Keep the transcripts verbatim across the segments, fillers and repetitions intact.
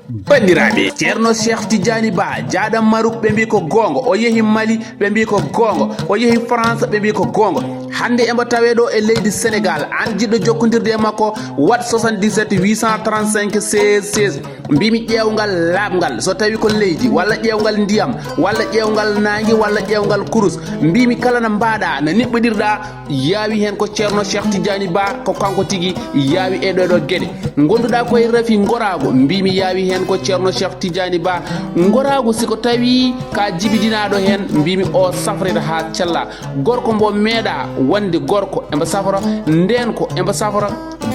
Banndiraaɓe, Ceerno Cheikh Tidiani Ba, jaaɗam Maruk, ɓe mbi ko goonga, o yehi Mali, ɓe mbi ko goonga, o yehi France, ɓe mbi ko goonga. Hannde emba tawee ɗo e leydi Sénégal. Aan jiɗɗo jokkondirde e makko, waɗ soixante-dix-sept huit cent trente-cinq seize seize. Mbimi ƴeewngal laaɓngal, so tawi ko leydi, walla ƴeewngal ndiyam, walla ƴeewngal naange, walla ƴeewngal kurus. Mbimi kala no mbaɗa, no niɓɓodirɗa, yaawi heen ko Ceerno Cheikh Tidiani Ba, ko kanko tigi yaawi e ɗee ɗoo geɗe. Ngonduɗa koye rafi ngoraagu, mbimi yaawi heen ko Ceerno Cheikh Tidiani Ba. Ngoraagu, si ko tawi ka jibidinaaɗo heen, mbimi o safrete haa cella. Gorko mbo meeɗa wonde gorko, emba safra ndeenko, emba safra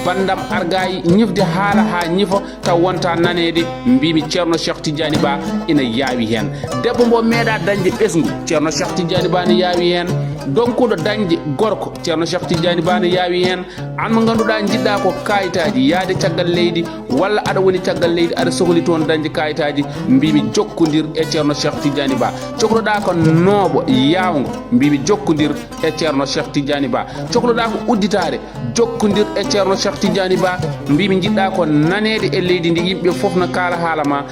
banndam argayi, ñifde haala haa ñifa, taw wonta naneede, mbimi Ceerno Cheikh Tidiani Ba ina yaawi heen. Debbo mbo meeɗa dañde ɓesngu, Ceerno Cheikh Tidiani Ba ne yaawi heen. Donkuɗo dañde gorko, Ceerno Cheikh Tidiani Ba ne yaawi heen. Aan mo ngannduɗaa njiɗɗa ko kayitaaji, yaade caggal leydi, walla aɗa woni caggal leydi, aɗa sohli toon dañde kayitaaji, mbimi jokkondir e Ceerno Cheikh Tidiani Ba. Cohluɗa ko nooɓo yaawngo, mbimi jokkondir e Ceerno Cheikh Tidiani Ba. Cohluɗa ko udditaare, jokkondir e Ceerno Cheikh Tidiani Ba. Mbimi njiɗɗa ko naneede e leydi ndi, yimɓe fof no kaala haala ma,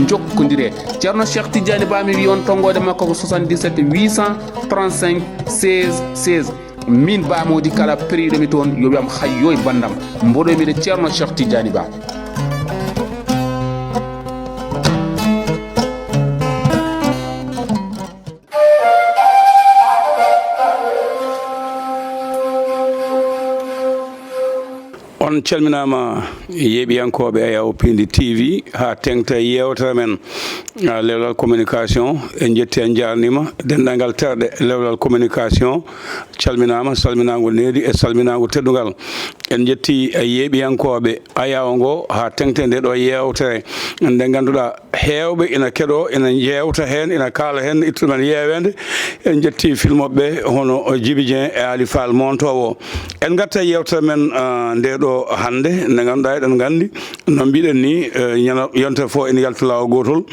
jokkondire. Ceerno Cheikh Tidiani Ba, mi wi on, tonngoode makko ko soixante-dix-sept huit cent trente-cinq seize seize. Min Ba Mody, kala periɗo mi toon, yo wiyam hayyoy banndam. Mboɗo mi de Ceerno Cheikh Tidiani Ba. On calminaama, yeeɓiyankooɓe Ayaw Pindi T V, haa teŋta yeewtere men, ah, Lewlal Communication. En njetti, en njaarniima denndaangal terɗe Lewlal Communication. Calminaama, salminaango needi e salminaango teddungal. En njetti, eh, yeeɓiyankooɓe Ayaw ngo haa teŋta nde ɗo yeewtere. Nde ngannduɗaa, heewɓe ina keɗoo, ina njeewta heen, ina kaala heen, ittuɗo men yeeweende. En njetti filmoɓe hono Djiby Dieng e Ali Fall Montowo. En ngarta e yeewtere men, ah, nde ɗo hannde, nde ngannduɗaa eɗen nganndi, no mbiɗen ni, eh, ñana-, yontere fof ene yalta laawol gootol.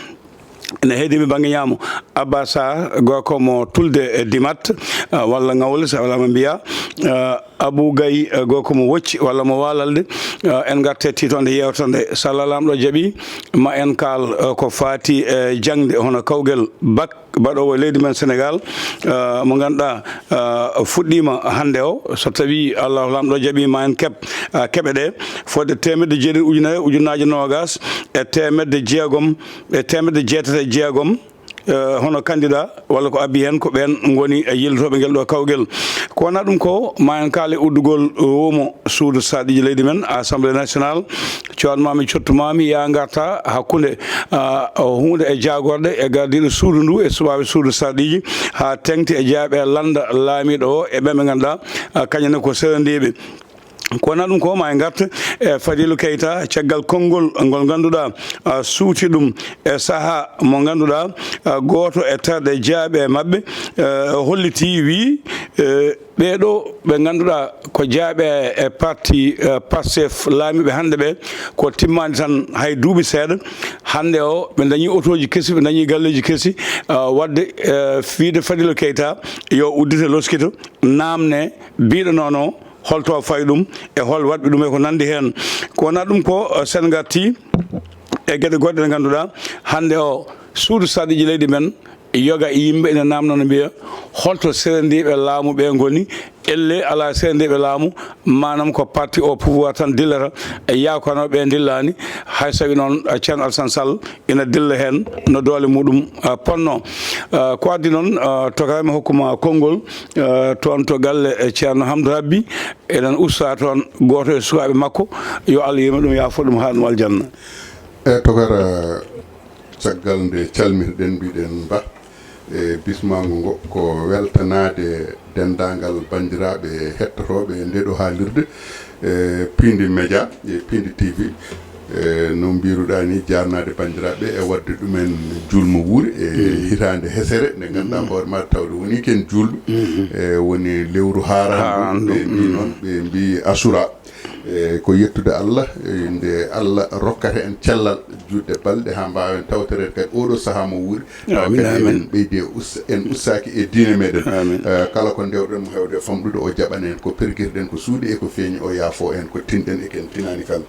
Ene heedi mi bannge ñaamo, Abba Sarr, gorko mo Tulde e Dimat, ah, walla Ngawle, so walaama mbiya. Ah, Abou Gaye, eh, gorko mo Wocci walla mo Waalalde. Eh, en ngarta e tiitonde yeewtere nde. So Allah Laamɗo jaɓi, ma en kaal, eh, ko faati e jaŋde hono kawgel bak baɗoowo e leydi men Senegaal, eh, mo ngannduɗaa, eh, fuɗɗiima hannde o. So tawii Allah Laamɗo jaɓi, ma en keɓ, eh, keɓe ɗe fodde teemedde jeeɗiɗi ujunere, ujunnaaje noogaas e teemedde jeegom, e teemedde jeetati e jeegom. Eh, hono candidat walla ko abbi heen, ko ɓeen ngoni e yillotooɓe ngel ɗo kawgel. Ko wonaa ɗum ko, ma en kaal e uddugol wuumo suudu sarɗiiji leydi men, Assemblée nationale. Cuwatmaami, cottumaami, yaa ngarta hakkunde, ah, huunde e jaagorɗe e gardiiɗo suudu ndu e suɓaaɓe suudu sarɗiiji, haa teŋti e jeyaaɓe e lannda laamiiɗo o e ɓeen ɓe ngannduɗaa, ah, kañum ne ko serondiiɓe. Ko wonaa ɗum ko, ma en ngarta e Fadilou Keita, caggal konngol ngol ngannduɗaa, ah, suuti ɗum e sahaa mo ngannduɗaa, ah, gooto e terɗe jeyaaɓe e maɓɓe, eh, holliti, wii, eh, ɓee ɗo ɓe ngannduɗaa ko jeyaaɓe e parti, eh, Pastef laamiiɓe hannde ɓe, ko timmaani tan hay duuɓi seeɗa. Hannde o ɓe dañi otooji kesi, ɓe dañi galleeji kesi, ah, waɗde, eh, wiide Fadilou Keita yo uddite loskito, naamne biɗo noon o, holto fayi ɗum e hol waɗɓe ɗum e ko nanndi heen. Ko wonaa ɗum ko, eh, sen ngarti e geɗe goɗɗe ɗe ngannduɗaa hannde o suudu sarɗiiji leydi men, yoga e yimɓe ina naamnoo no mbiya holto serondiiɓe laamu ɓe ngoni. Ellee alaa serondiiɓe laamu, maanaam ko parti au pouvoir tan dillata, e yaakoyanooɓe ɓe ndillaani. Hay so tawii noon, eh, Ceerno Alassane Sall ina dilla heen no doole muɗum, ah, ponno. Ah, ko addi noon, ah, tokara mi hokkuma konngol, ah, toon to galle, eh, Ceerno Hamdou Rabbi, eɗen usta toon gooto e sukaaɓe makko, yo Allah yurme ɗum, yaafo ɗum, haa ɗum aljanna. E tokara, caggal nde calmirɗen, mbiɗen mba e bismaango ngo, ko weltanaade denndaangal banndiraaɓe hettotooɓe nde ɗo haalirde, e Pindi Média, e Pindi T V. E no mbiruɗaa ni, jaarnaade banndiraaɓe e waɗde ɗumen juulmo wuuri e hitaande hesere, nde ngannduɗaa hoore maa tawde woni ken juulɓe. E woni lewru haaraandu, ɓe mbi noon, ɓe mbi Asura. E ko yettude Allah, e nde Allah rokkata en cellal, juutde balɗe haa mbaawen tawtoreede kadi oɗo sahaa mo wuuri. Tawa kadi eɗen ɓeydi e us-, en ustaaki e diine meɗen. Eh, kala ko ndewɗen mo heewde e famɗude, o jaɓana en ko pergirɗen, ko suuɗi e ko feeñi, o yaafo en ko tinɗen e ken tinaani kala.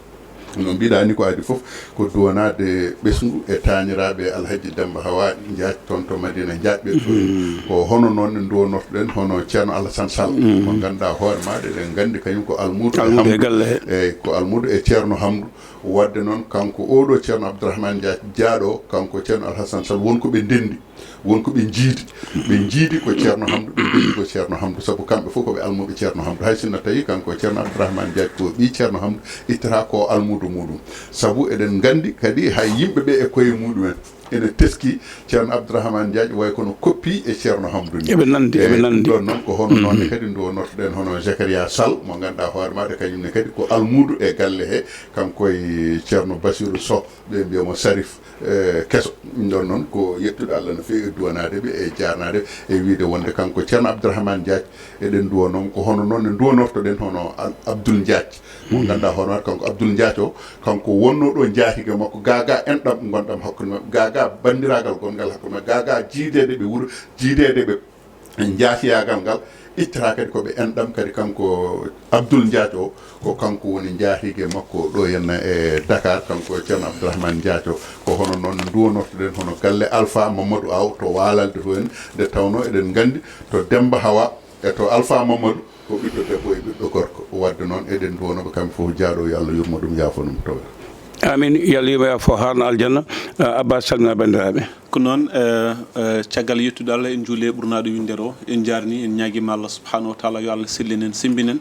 No mbiɗa ni ko adi fof ko duwanaade ɓesngu e taaniraaɓe Alhaji Demba Hawa Ndiaye toon to Madina Ndiaye ɓe. Ko hono noon ne nduwanortoɗen hono Ceerno Alassane Sall, mo ngannduɗaa hoore maaɗa eɗen nganndi kañum ko almuudo e Almuudo e Hamdu. Galle he. Eeyi, ko almuudo e Ceerno Hamdu. Waɗde noon kanko oɗo Ceerno Abdourahmane Ndiaye jaaɗo, kanko Ceerno Alassane Sall won ko ɓe ndenndi. Won ko ɓe njiidi. Ɓe njiidi ko Ceerno Hamdu, ɓe ndenndi ko Ceerno Hamdu, sabu kamɓe fof ko ɓe almuuɓe Ceerno Hamdu. Hay sinno tawi kanko Ceerno Abdourahmane Ndiaye ko ɓii Ceerno Hamdu, ittata ko almuudo muɗum. Sabu eɗen nganndi kadi hay yimɓe ɓe e koye muɗumen ene teski Ceerno Abdourahmane Ndiaye way kono koppi e Ceerno Hamdu ni. Eɓe nandi, eɓe Eyi, ɗum nandi. Ɗon noon ko hono noon ne kadi nduwanortoɗen hono Zakaria Sall, mo ngannduɗaa hoore maaɗa kañum ne kadi ko almuudo e galle he, kanko e Ceerno Basiru Soh, ɓe mbiya mo Sarif, eh, Keso. Ɗum ɗon noon ko yettude Allah no feewi e duwanaade ɓe e jaarnaade e wiyde wonde kanko Ceerno Abdourahmane Ndiaye eɗen nduwa noon ko hono noon ne nduwanortoɗen hono Al-, Abdoul Ndiaye. Mo ngannduɗaa hoore maaɗa kanko Abdoul Ndiaye o, kanko wonno ɗo njaatige makko, gaagaa enɗam ngonɗam hakkunde maɓɓe, gaagaa banndiraagal gonngal hakkunde maɓɓe, gaagaa jiideede ɓe wuro, jiideede ɓe njaatiyaagal ngal, ittata kadi ko ɓe enɗam kadi kanko Abdoul Ndiaye o, ko kanko woni njaatige makko ɗo henna e Dakar, kanko Ceerno Abdourahmane Ndiaye o. Ko hono noon nduwanortoɗen hono galle Alpha Mamadou Aw to Waalalde to en, nde tawnoo eɗen nganndi to Demba Hawa e to Alpha Mamadou ko ɓiɗɗo debbo e ɓiɗɗo gorko. Waɗde noon eɗen nduwano ɓe kamɓe fof jaaɗo yo Allah yurmo ɗum yaafo ɗum tawa. Amin. Yo Allah yurmo yaafo haarna aljanna. Ah, Abbas salmina banndiraaɓe. Ko noon, eh, eh, caggal yettude Allah en juule ɓurnaaɗo winndere o, en njaarni, en ñaagiima Allah subhanahu wa taala yo Allah sellinen en, semmbinen en.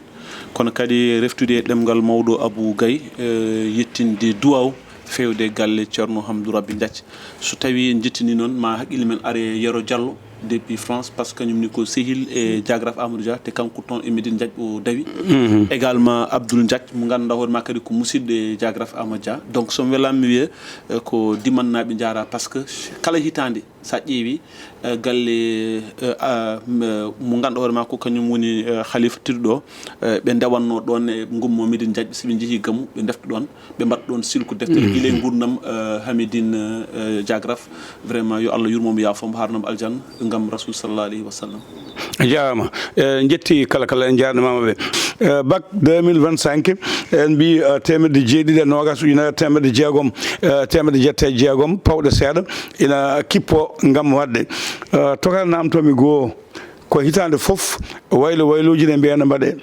Kono kadi reftude e ɗemngal mawɗo Abou Gaye, eh, yettinde duwaaw feewde galle Ceerno Hamdou Rabbi Ndiaye. So tawii en njettini noon ma haqqille men are Yero Diallo depuis France, parce que kañum ni ko sehil e jaagraf Amadou Dia, te kanko toon e Médine Ndiaye o dawi. Également Abdoul Ndiaye mo ngannduɗaa hoore ma kadi ko musidɗo e jaagraf Amadou Dia. Donc so mi welaama mi wiya, eh, ko Dimannaaɓe njaara, parce que kala hitaande so a ƴeewi, eh, galle, eh, a, m-, eh, mo ngannduɗaa hoore ma ko kañum woni, eh, halifa tirɗo, eh, ɓe ndewanno ɗoon e ngummo Médine Ndiaye, so ɓe njehii gamu ɓe ndefta ɗoon, ɓe mbaɗa ɗoon silku deftere gila e nguurndam, eh, Hamidine, eh, Diagraf. Vraiment yo Allah yurmo mo yaafo mo haarna mo aljanna ngam Rasul sallallahu alayhi wa sallam. A jaaraama. Eh, njetti kala kala en njaarnimaama ɓe. Eh, bac deux mille vingt-cinq, en mbi, eh, teemedde jeeɗiɗi e noogas ujunere teemedde jeegom, eh, teemedde jeetati e jeegom pawɗe seeɗa ina kippo ngam waɗde. Eh, tokara namtoomi goo, ko hitaande fof waylo waylooji ne mbiya ne mbaɗee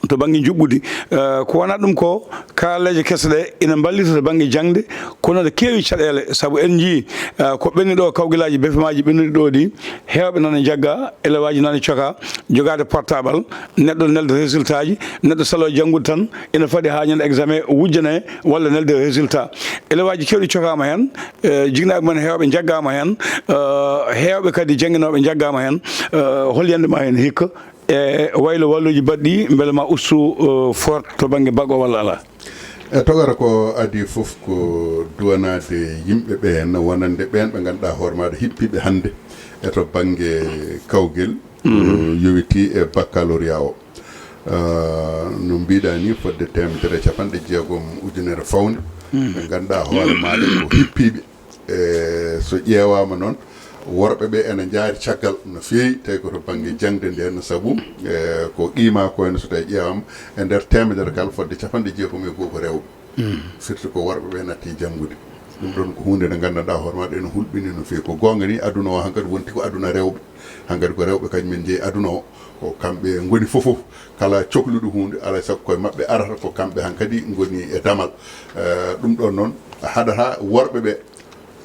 to bannge njuɓɓudi. Eh, ko wonaa ɗum ko, karalleeje kese ɗe ina mballita to bannge jaŋde, kono ɗe keewi caɗeele, sabu en njii, eh, ko ɓenni ɗo kawgilaaji befemaaji ɓennuɗi ɗo ɗi, heewɓe nana njagga, elewaaji nana coka, jogaade portable, neɗɗo nelda résultat ji, neɗɗo salo janngude tan, ina fadi haa ñande examen wujjane walla nelde résultat. Elewaaji keewɗi cokaama heen, eh, jiknaaɓe men heewɓe njaggaama heen, eh, heewɓe kadi jannginooɓe njaggaama heen, eh, hol yiyannde ma heen hikka? E waylo walluuji baɗɗi, mbele ma ustu, eh, fort to bannge bac o walla alaa? E togara ko adii fof ko duwanaade yimɓe ɓeen, wonande ɓeen ɓe ngannduɗaa hoore maaɗa hippiiɓe hannde e to bannge kawgel, eh, yowitii e baccalauréat o. Eh, no mbiɗaa ni, fodde teemedere e capanɗe jeegom ujunere fawnde, ɓe ngannduɗaa hoore maaɗa ko hippiiɓe. E so ƴeewaama noon, worɓe ɓe ena njaari caggal no feewi, tawi ko to bannge jaŋde ndeen, sabu, e, ko qiimaa ko en, so tawi ƴeewaama e nder teemedere kala, fodde capanɗe jeegom e goo ko rewɓe. Firti ko worɓe ɓe natti janngude. Ɗum ɗoon ko huunde nde nganndanɗaa hoore maaɗa ene hulɓini no feewi. Ko goonga ni, aduna o hankadi wonti ko aduna rewɓe. Hankadi ko rewɓe kañum en njeyi aduna o. Ko kamɓe ngoni fof fof. Kala cokluɗo huunde, alaa e sago koye maɓɓe arata, ko kamɓe hankadi ngoni e damal. Eh, ɗum ɗoon noon, haɗata worɓe ɓe,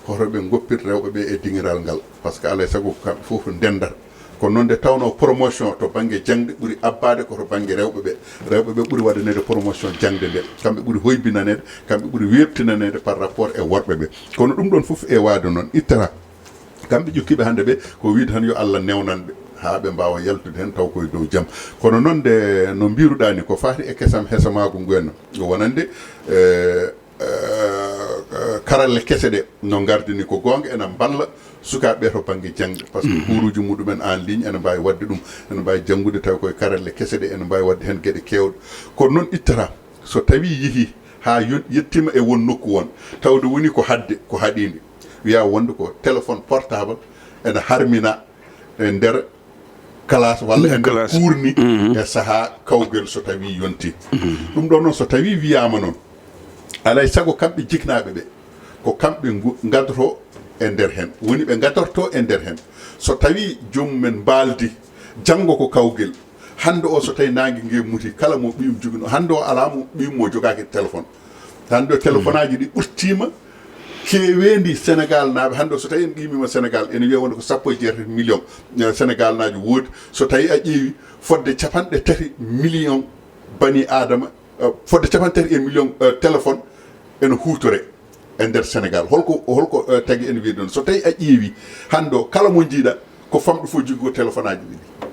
hoto ɓe ngoppir rewɓe ɓe e diŋiral ngal. Parce que alaa e sago ko kamɓe fof ndendata. Kono noon nde tawnoo promotion to bannge jaŋde ɓuri abbaade ko to bannge rewɓe ɓe. Rewɓe ɓe ɓuri waɗaneede promotion jaŋde nde. Kamɓe ɓuri hoybinaneede, kamɓe ɓuri weeɓtinaneede par rapport e worɓe ɓe. Kono ɗum ɗoon fof e waade noon ittata. Kamɓe ƴukkiiɓe hannde ɓe, ko wiyde tan yo Allah newnan ɓe, haa ɓe mbaawa yaltude heen taw koye dow jam. Kono noon nde no mbiruɗaa ni, ko faati e kesam hesamaagu ngu en, wonande, eh, eh, karalle kese ɗe no ngardini, ko goonga ena mballa sukaaɓe ɓe to bannge jaŋde, par ce que kuuruuji muɗumen en ligne ena mbaawi waɗde ɗum, ena mbaawi janngude tawi koye karalle kese ɗe, ena mbaawi waɗde heen geɗe keewɗe. Kono noon ittata, so tawii yehii haa yo-, yettiima e won nokku won, tawde woni ko haɗde, ko haɗiinde, wiyaa wonde ko téléphone portable ena harmina e nder classe walla e nder cours ni, e sahaa kawgel so tawii yontii. Ɗum ɗoon noon so tawii wiyaama noon, Alay sago kamɓe jiknaaɓe ɓe, ko kamɓe ngu-, ngadotoo e nder heen. Woni ɓe ngadortoo e nder heen. So tawii joomum en mbaaldi, janngo ko kawgel. Hannde o, so tawii naange ngee muti, kala mo ɓiyum joginoo, hannde o alaa mo ɓiyum mo jogaaki téléphone. Hannde o, téléphone aji ɗi ɓurtiima keeweendi Sénégal naaɓe. Hannde o, so tawii en qiimiima Sénégal, ene wiyee wonde ko sappo e jeetati million, eh, Sénégal naajo woodi. So tawii a ƴeewi fodde capanɗe tati million bani Aadama, eh, fodde capanɗe tati e million, eh, téléphone ene huutore e nder Sénégal. Holko, holko, eh, tagi en wiide noon? So tawii a ƴeewi hannde o, kala mo njiiɗa ko famɗi fof jogii ko téléphone aji ɗiɗi.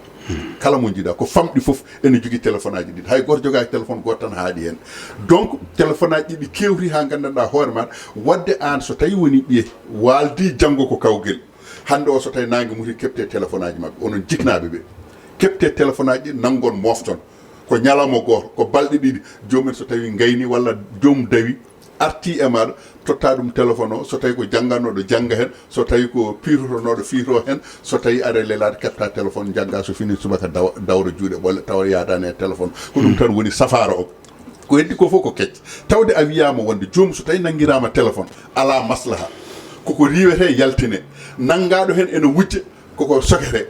Kala mo njiiɗa ko famɗi fof ene jogii téléphone aji ɗiɗi. Hay gooto jogaaki téléphone gooto tan haaɗi heen. Donc, téléphone aji ɗiɗi keewti haa nganndanɗaa hoore maaɗa. Waɗde aan, so tawii woni ɓiye waaldi, janngo ko kawgel. Hannde o, so tawii naange muti, keɓtee téléphone aji maɓɓe. Onon jiknaaɓe ɓe, keɓtee téléphone aji ɗi, nanngon, moofton. Ko ñalawma gooto, ko balɗe ɗiɗi, joomum en so tawii ngayni walla joomum dawi, artii e maaɗa, tottaa ɗum téléphone o, so tawii ko jannganooɗo, jannga heen, so tawii ko piirotonooɗo, fiiroo heen, so tawii aɗa lelaade, keɓtaa téléphone, njaggaa, so finii subaka dawa, dawra juuɗe ɓoole, tawa yaadaani e téléphone. Ko ɗum tan woni safaara o. Ko heddi ko fof ko kecce. Tawde a wiyaama wonde joomum so tawii nanngiraama téléphone, alaa maslaha. Koko riiwetee, yaltinee. Nanngaaɗo heen ene wujja, koko soketee.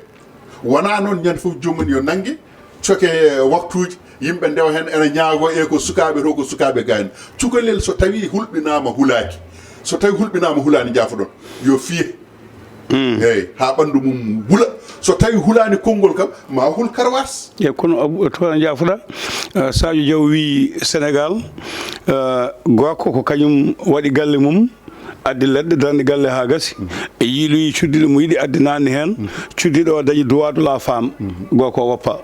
Wonaa noon, ñande fof joomum en yo nannge, coke waktuuji, yimɓe ndewa heen, ene ñaagoo, e ko sukaaɓe to, ko sukaaɓe gayno. Cukalel so tawii hulɓinaama, hulaaki, so tawii hulɓinaama, hulaani, njaafoɗon, yo fiye. Eeyi, haa ɓanndu mum wula. So tawii hulaani konngol kam, ma hul karwaas. Eeyi, kono Abou, to a njaafoɗaa, eh, Sadio Diaw wii Sénégal, eh, gorko ko kañum waɗi galle mum, addi leɗɗe, darni galle haa gasi. E yiiloyi cuddiɗo mo yiɗi, addi naatni heen. Cuddiɗo o dañi droit de la femme, gorko o woppa.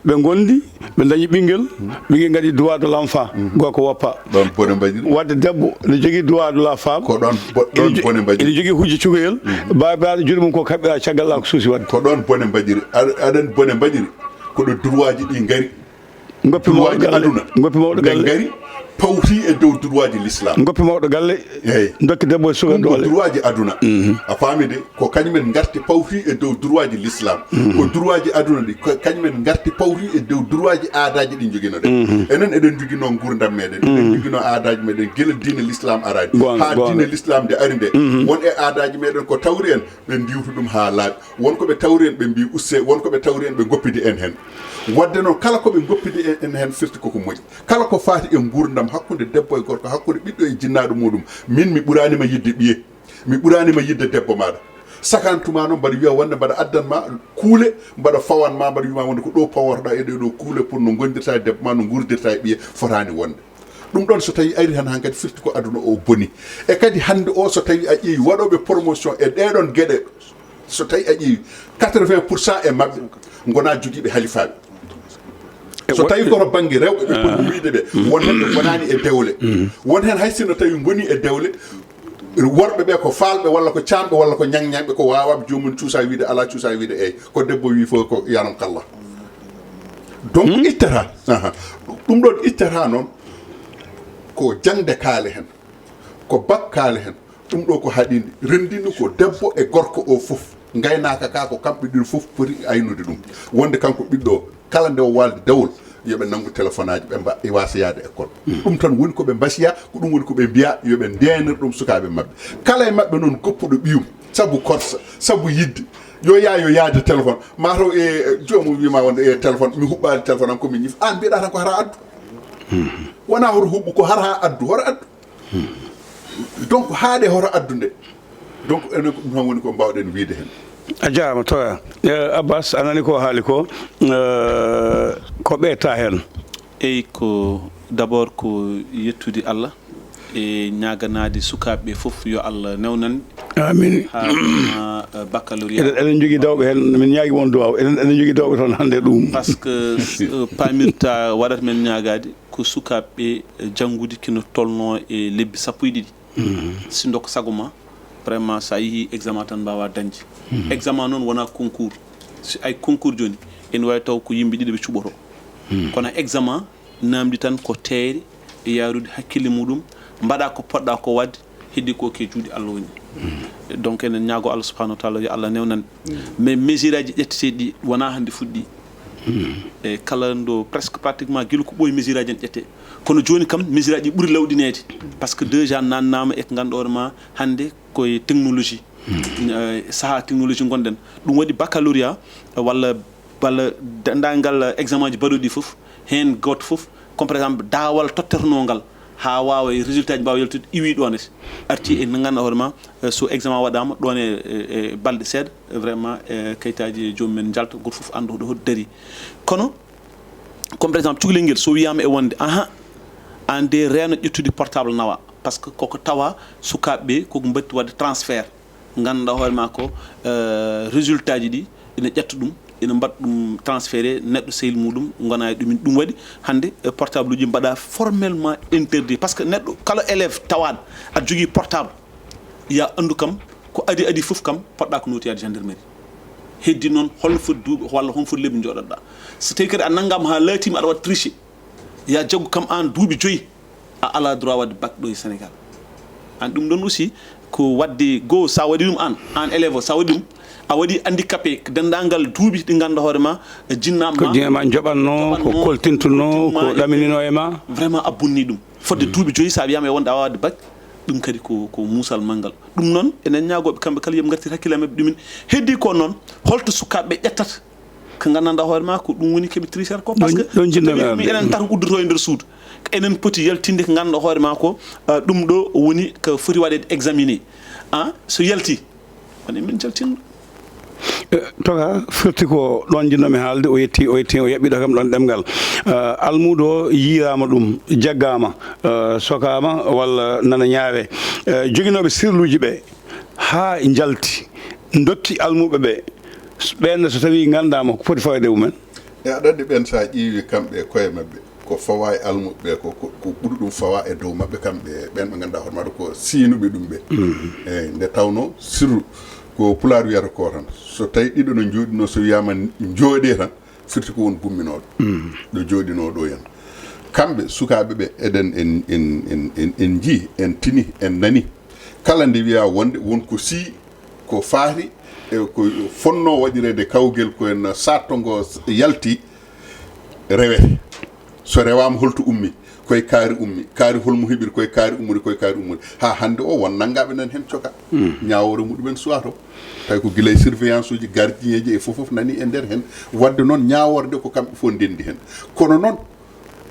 Ɓe ngondi, ɓe dañi ɓinngel, ɓinngel ngadi droit de l'enfant, gorko woppa. Ɗoon bone mbaɗiri. Wadde debbo ne jogii droit de la femme. Ko ɗoon bo-, ɗoon bone mbaɗiri. Ene jogii hujja cukalel, baabiraaɗo juuɗe mum ko kaɓɓiraa caggal ɗa ko suusi waɗde. Ko ɗoon bone mbaɗiri. Aɗa-, aɗa anndi bone mbaɗiri? Ko ɗo droit ji ɗi ngari. Ngoppi mawɗo galle. Aduna. Ngoppi mawɗo galle. Ɓe ngari, pawti e dow droit ji l'islam. Ngoppi mawɗo galle. Eeyi. Ndokki debbo e suka doole. Ɗum ko droit ji aduna. A faami de, ko kañum en ngarti pawti e dow droit ji l'islam. Ko droit ji aduna ɗi, ko kañum en ngarti pawti e dow droit ji aadaaji ɗi njoginoo ɗen. Enen eɗen njoginoo nguurndam meɗen, eɗen njoginoo aadaaji meɗen, gila diine l'islam araani. Goonga, haa goonga. Diine l'islam nde ari nde, won e aadaaji meɗen ko tawri en, ɓe ndiwtu ɗum haa laaɓi. Won ko ɓe tawri en, ɓe mbii usse, won ko ɓe tawri en, ɓe ngoppidi en heen. Wadde noon, kala ko ɓe ngoppidi en, en heen firti koko moƴƴi. Kala ko faati e nguurndam hakkunde debbo e gorko, hakkunde ɓiɗɗo e jinnaaɗo muuɗum, min mi ɓuraani ma yiɗde ɓiye, mi ɓuraani ma yiɗde debbo maaɗa. Sakantuma noon mbaɗa wiya wonde mbaɗa addan ma kuule, mbaɗa fawan ma, mbaɗa wiya ma wonde ko ɗo paworɗa e ɗee ɗo kuule pour no ngondirta e debbo ma, no nguurdirta e ɓiye, fotaani wonde. Ɗum ɗoon so tawii ari tan hankadi firti ko aduna o boni. E kadi hannde o so tawii a ƴeewi waɗooɓe promotion e ɗee ɗoon geɗe, so tawii a ƴeewi quatre-vingts pour cent e maɓɓe ngonaa jogiiɓe halifaaɓe. So tawii ko to bannge rewɓe ɓe poti wiide ɓe, won heen ɓe ngonaani e dewle. Won heen hay sinno tawii ngonii e dewle, worɓe ɓe ko faalɓe walla ko caamɓe walla ko ñaŋñaŋɓe, ko waawaaɓe joomum cuusa wiide alaa, cuusa wiide eey. Ko debbo wii fof ko yaram kalla. Donc ittata. Aha. Ɗum ɗoon ittata noon ko jaŋde kaale heen, ko bak kaale heen. Ɗum ɗo ko haɗi renndini ko debbo e gorko o fof. Ngaynaaka ka ko kamɓe ɗiɗo fof poti aynude ɗum. Wonde kanko ɓiɗɗo o, kala nde o waaldi dawol, yo ɓe nanngu téléphone aji, ɓe mba-, ɓe waasa yahde école. Ɗum tan woni ko ɓe mbasiya, ko ɗum woni ko ɓe mbiya, yo ɓe ndeenir ɗum sukaaɓe maɓɓe. Kala e maɓɓe noon goppuɗo ɓiyum, sabu korsa, sabu yiɗde, yo yaa, yo yaade téléphone. Ma taw e, e, joomum wiima wonde e téléphone, mi huɓɓaali téléphone am ko mi ñif. Aan mbiɗa tan ko hara addu. Wonaa hoto huɓɓu, ko hara addu, hoto addu. Donc, haaɗe hoto addu nde. Donc, enen ko ɗum tan woni ko mbaawɗen wiyde heen. A jaaraama, Toya. Eh, Abbas, a nani ko haali ko, eh, ko ɓeeta heen? Eyi, ko d'abord ko yettude Allah e ñaaganaade sukaaɓe ɓe fof yo Allah newnan. Amin. Haa ɗum, eh, baccalauréat. Eɗen, eɗen njogii dawɓe heen, min ñaagi won duwaaw. Eɗen, eɗen njogii dawɓe toon hannde ɗum. Parce que, eh, paamirta waɗata men ñaagaade ko sukaaɓe ɓe, eh, janngude kino tolnoo e lebbi sappo e ɗiɗi. Si ndokka sago ma, vraiment, so a yehii examen tan mbaawaa dañde. Examen noon wonaa concours. Si ay concours jooni, ene waawi taw ko yimɓe ɗiɗo ɓe cuɓotoo. Kono examen naamndi tan ko teeyre e yaarude hakkille muɗum, mbaɗa ko poɗɗa ko waɗde, heddi ko ke juuɗe Allah woni. Donc, enen ñaago Allah subhanahu wa taala yo Allah newnan. Mais mesure aji ƴetteteeɗi ɗi wonaa hannde fuɗɗi. E kala ndo presque pratiquement gila ko ɓooyi mesure aji en ƴette. Kono jooni kam mesure aji ɓuri lawɗineede. Par ce que déjà nannaama e ko ngannduɗaa hoore ma hannde koye technologie. Eh, sahaa technologie ngonɗen. Ɗum waɗi baccalauréat walla, walla denndaangal examen ji baɗooɗi fof, heen gooto fof, comme par exemple daawal tottetenoogal haa waawa e résultat ji mbaawa yaltude, iwi ɗoon e arti e ngannduɗaa hoore ma, eh, so examen waɗaama ɗoon e, e, e balɗe seeɗa, vraiment, eh, kayitaaji joomum en njalta, gooto fof annda hoɗo hoɗo darii. Kono, comme par exemple, cukalel ngel, so wiyaama e wonde, aha, aan de reeno ƴettude portable nawa, par ce que koko tawa sukaaɓe ɓe, koko mbaɗti waɗde transfert, ngannduɗaa hoore ma ko, eh, résultat ji ɗi ina ƴetta ɗum, ina mbaɗa ɗum transféré neɗɗo sehil muɗum, ngona e ɗumen. Ɗum waɗi hannde, eh, portable uji mbaɗa formellement interdit, par ce que neɗɗo kala élève tawaaɗo aɗa jogii portable, ya anndu kam ko adi adi fof kam poɗɗa ko nooti yaade gendarmerie. Heddi noon holno foti duuɓi walla hono foti lebbi jooɗoɗa. So tawi kadi a nanngaama haa laatiima aɗa waɗa tricher, ya jaggu kam aan duuɓi joyi a alaa droit waɗde bac ɗo e Sénégal. Aan ɗum ɗoon aussi ko waɗde goo, so a waɗi ɗum aan, aan élève o, so a waɗi ɗum, a waɗi handicapé denndaangal duuɓi ɗi ngannduɗaa hoore ma, jinnaaɓe ko ma, jinnaaɓe ma njoɓatnoo, ko njoɓatnoo, koltintunoo, ko ɗaminino e ma. Vraiment a bonni ɗum. Fodde duuɓi joyi, so a wiyaama e wonde a waawde bac, ɗum kadi ko, ko muusal manngal. Ɗum noon, enen ñaagooɓe kamɓe kala yo ɓe ngartir hakkille maɓɓe ɗumen. Heddii ko noon, holto sukaaɓe ɓe ƴettata ko nganndanɗaa hoore ma ko ɗum woni ko ɓe tricher ko? Par ce que ɗon, ɗon so tawi jinnooɓe mi arde. Enen tan uddoto e nder suudu, enen poti yaltinde ko nganndanɗaa hoore ma ko, ah, ɗum ɗo woni ko foti waɗeede examiné. Ah, so yalti, on e min jaltinɗo. Eh, toka firti ko ɗoon njinnoomi haalde, o yetti, o yetti, o yaɓɓiɗo kam ɗoon ɗemngal. Eh, almuudo o yiiraama ɗum, jaggaama, eh, sokaama walla nana ñaawe. Eh, joginooɓe sirluuji ɓe haa njalti, ndokki almuuɓe ɓe, ɓeen ne so tawii nganndaama ko foti fawde e mumen. E aɗa anndi ɓeen so a ƴeewi kamɓe e koye maɓɓe, ko fawa e almuɓɓe ɓe ko, ko, ko ɓuri ɗum fawa e dow maɓɓe kamɓe, ɓeen ɓe ngannduɗaa hoore maɗa ko siinuɓe ɗum ɓe. Eyi, nde tawnoo sirru ko pulaar wiyata ko tan, so tawi ɗiɗo no njooɗinoo, so wiyaama njooɗee tan, firti ko won gumminooɗo. Ɗo jooɗinoo ɗo en. Kamɓe sukaaɓe ɓe eɗen en, en, en, en, en njii, en tini, en nani. Kala nde wiyaa wonde won ko sii, ko faati e ko fonnoo waɗireede kawgel ko en saatto ngo yalti, rewete. So rewaama, holto ummi? Koye kaari ummi. Kaari holmo heɓiri? Koye kaari ummori, koye kaari ummori. Haa hannde o, won nanngaaɓe nan heen coka. Ñaawoore muɗumen suwaa to. Tawi ko gila e surveillance uji, gardien ji e fof, fof nani e nder heen. Waɗde noon, ñaawoore nde ko kamɓe fof ndenndi heen. Kono noon,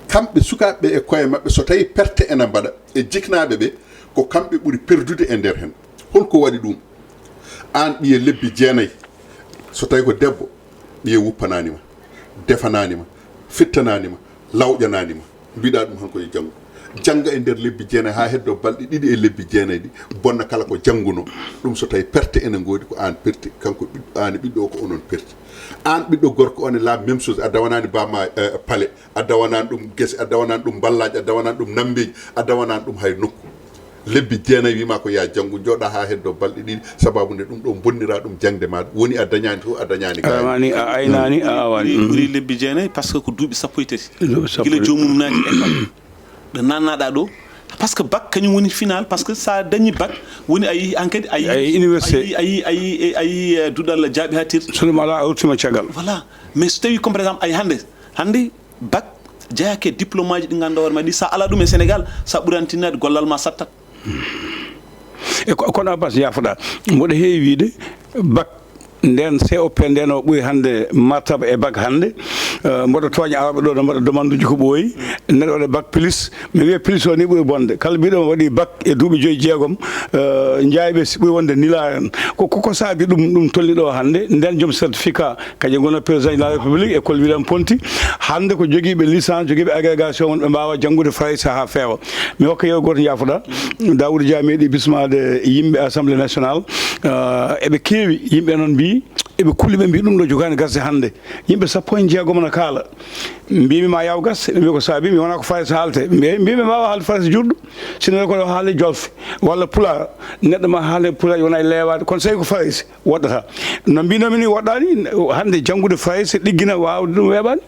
kamɓe sukaaɓe ɓe e koye maɓɓe, so tawii perte ena mbaɗa e jiknaaɓe ɓe, ko kamɓe ɓuri perdude e nder heen. Holko waɗi ɗum? Aan ɓiye lebbi jeenayi, so tawii ko debbo, ɓiye wuppanaani ma, defanaani ma, fittanaani ma, lawƴanaani ma, mbiɗa ɗum han ko yo janngu. Jannga e nder lebbi jeenayi haa heddo balɗe ɗiɗi e lebbi jeenayi ɗi, bonna kala ko janngunoo. Ɗum so tawii perte ene ngoodi, ko aan perti, kanko ɓiɗɗo, aan e ɓiɗɗo o ko onon perti. Aan ɓiɗɗo gorko on e la même chose, a dawanaani bamma, eh, pale, a dawanaani ɗum gese, a dawanaani ɗum mballaaji, a dawanaani ɗum nambeeji, a dawanaani ɗum hay nokku. Lebbi jeenayi wiima ko yaa janngu, njooɗa haa heddo balɗe ɗiɗi, sababu nde ɗum ɗo bonnira ɗum jaŋde ma, woni a dañaani to, a dañaani gaay. A aynaani, a aynaani, a awaani. Ɓuri, ɓuri lebbi jeenayi, par ce que ko duuɓi sappo e tati. Duuɓi sappo e tati. Gila joomum naati école. Ɗo nannaɗa ɗo, par ce que bac kañum woni final, par ce que sa dañi bac, woni a yehi hankadi, a yehi, a yehi université, a yehi, a yehi, a yehi, eh, duɗal jaaɓi haa tirti. So ɗum alaa, a ruttima caggal. Voilà. Mais so tawi comme par exemple, ay hannde, hannde bac jeyaaki e diplôme aji ɗi ngannduɗaa hoore ma ɗi, sa alaa ɗum e Sénégal, sa ɓuraani tinnaade, gollal ma sattat. E ko, kono Abbas, yaafoɗa, mboɗo heewi wiide bac nden C O P nden o ɓuri hannde martaba e bac hannde. Eh, mboɗo tooña arooɓe ɗo no mbaɗa demande uji ko ɓooyi. Neɗɗo waɗa bac plus, mi wiya plus o ni ɓuri bonde. Kala mbiɗo waɗi bac e duuɓi joyi jeegom, eh, njaayɓe si ɓuri wonde nila en. Ko, ko, ko saabi ɗum, ɗum tolni ɗo hannde? Nden joom certificat, kañum ngoni président de la République, école William Ponty. Hannde ko jogiiɓe licence, jogiiɓe agrégation, wonɓe mbaawa janngude Farayse haa feewa. Mi hokka yeru gooto, njaafoɗa. Daouda Dia meeɗi bismaade yimɓe Assemblée nationale. Ah, eɓe keewi, yimɓe noon mbii, eɓe kulli, ɓe mbii ɗum ɗo jogaani gasde hannde. Yimɓe sappo e jeegom na kaala. Mbiimi ma yaw gasde, ɓe mbii ko saabi, mi wona ko Farayse haalte. Mbii, mbii ɓe mbaawa haalde Farayse juutɗo. Sinno ko ɗo haale jolfe, walla pulaar, neɗɗo ma haale pulaar, wona e leewaade. Kono so tawi ko Farayse, woɗɗata. No mbiinomi ni woɗɗaani, hannde janngude Farayse, ɗiggina, waawde ɗum weeɓaani.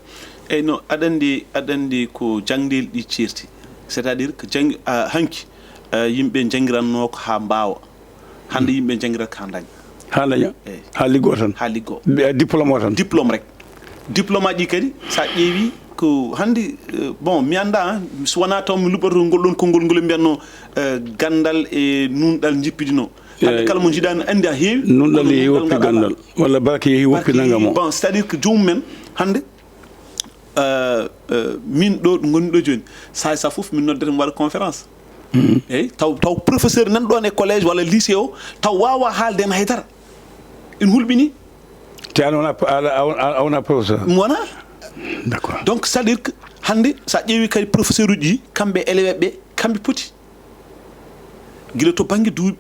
Eyi, no, aɗa anndi, aɗa anndi ko jaŋdeli ɗi ceerti. C'est-à-dire que janngi-, a, hanki, a, yimɓe njanngiratnoo ko haa mbaawa. Hannde yimɓe njanngirat ko haa ndaña. Haa ndaña? Eyi. Haa liggoo tan? Haa liggoo. Mbiya diplôme o tan? Diplôme rek. Diplôme aji ɗi kadi, so a ƴeewi ko hannde, eh, bon, mi anndaa, hein, so wonaa taw mi luɓɓoto ngol ɗoon konngol ngol ɓe mbiyatnoo, eh, ganndal e nuunɗal njippidinoo. Hannde kala mo njiɗaa ne anndi a heewi. Nuunɗal yehi woppi ganndal, walla barke yehi woppi nangam o. Bon, c'est-à-dire que joomum en hannde, eh, eh, min ɗo ɗo ngonmi ɗo jooni, saay sa fof min noddata mi waɗa conférence. Eyi, taw, taw professeur nan ɗoon e collège walla lycée o, taw waawa haalde heen haydara. Ina hulɓinii. Te an wona, a, a, a, a wona professeur? Mi wona. D'accord. Donc, c'est-à-dire que hannde, so a ƴeewi kadi professeur uji ɗi, kamɓe élève ɓe, kamɓe poti. Gila to bannge duuɓi.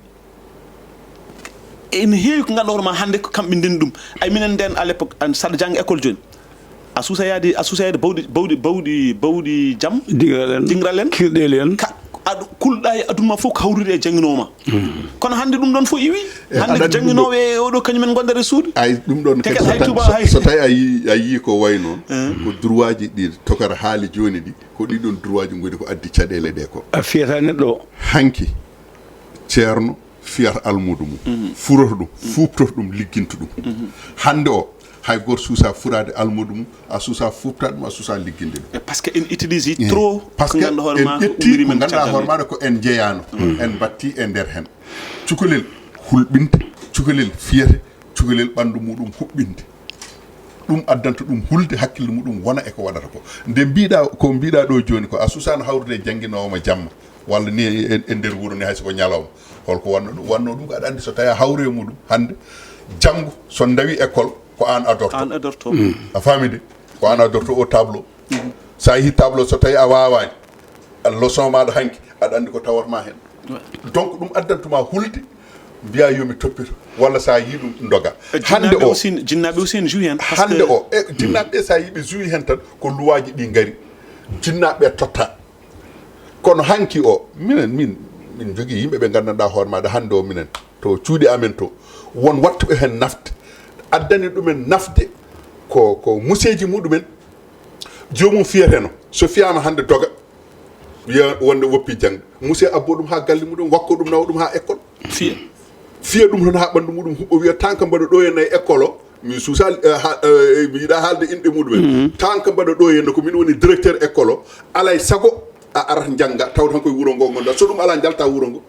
Ene heewi ko ngannduɗaa hoore ma hannde ko kamɓe ndenndi ɗum. Ay, minen ndeen à l'époque, an, saɗa jannga école jooni. A suusa yaade, a suusa yaade bawɗi, bawɗi, bawɗi, bawɗi jam. Dingiral en. Dingiral en. Kirɗeeli en. Ka, aɗa kulɗa e aduna ma fof ko hawrude e jannginoowo ma. Kono hannde ɗum ɗoon fof iwi. Hannde ko jannginooɓe e oɗo kañum en ngondata e suudu. Ay, ɗum ɗoon kadi so tawi a yii, a yii ko wayi noon, ko droit ji ɗi tokara haali jooni ɗi, ko ɗii ɗoon droit ji ngoni ko addi caɗeele ɗe ko. A fiyata neɗɗo o. Hanki, ceerno fiyata almuudo mum, furoto ɗum, fuuptoto ɗum, ligginta ɗum. Hannde o, hay gooto suusa furaade almuudo mum, a suusa fuuptaade ɗum, a suusa ligginde ɗum. E parce que en utilise trop, parce que ko ngannduɗaa hoore ma ko ƴetti ko ngannduɗaa hoore maaɗa ko en njeyaano, en mbatti e nder heen. Cukalel hulɓinte, cukalel fiyete, cukalel ɓanndu muɗum huɓɓinde. Ɗum addanta ɗum hulde hakkille muɗum wona e ko waɗata ko. Nde mbiɗa, ko mbiɗa ɗo jooni ko a suusaano hawrude e jannginoowo ma jamma. Walla ni e, e nder wuro ni hay so ko ñalawma. Holko wanno ɗum? Wanno ɗum ko aɗa anndi so tawi a hawri e muɗum hannde, janngo so ndawi école ko aan adorto. Aan adorto. A faami de? Ko aan adorto o tableau. So a yehi tableau so tawi a waawaani, leçon maaɗa hanki, aɗa anndi ko tawatma heen. Donc ɗum addantuma hulde, mbiya yo mi toppito, walla so a yii ɗum ndoga. Hannde o, jinnaaɓe aussi ne joue heen, parce que hannde o, e, jinnaaɓe ɓe so a yii ɓe joue heen tan, ko luwaaji ɗi ngari. Jinnaaɓe ɓe totta. Kono hanki o, minen, min, min njogii yimɓe ɓe nganndanɗaa hoore maaɗa hannde o minen, to cuuɗi amen to, won wattuɓe heen nafde, addani ɗumen nafde ko, ko museeji muɗumen, joomum fiyeteno, so fiyaama hannde doga, wiya wonde woppi jannde. Musee abbo ɗum haa galle muɗum, wakko ɗum, nawa ɗum haa école. Fiya. Fiya ɗum toon haa ɓanndu muɗum huɓɓa, wiya tanka mbaɗa ɗo e nayi école o, mi suusa, eh, ha, eh, mi yiɗa haalde inɗe muɗumen. Tanka mbaɗa ɗo e no ko min woni directeur école o, alay sago a arat njannga, tawde tan koye wuro ngo ngonɗa. So ɗum alaa, njalta wuro ngo.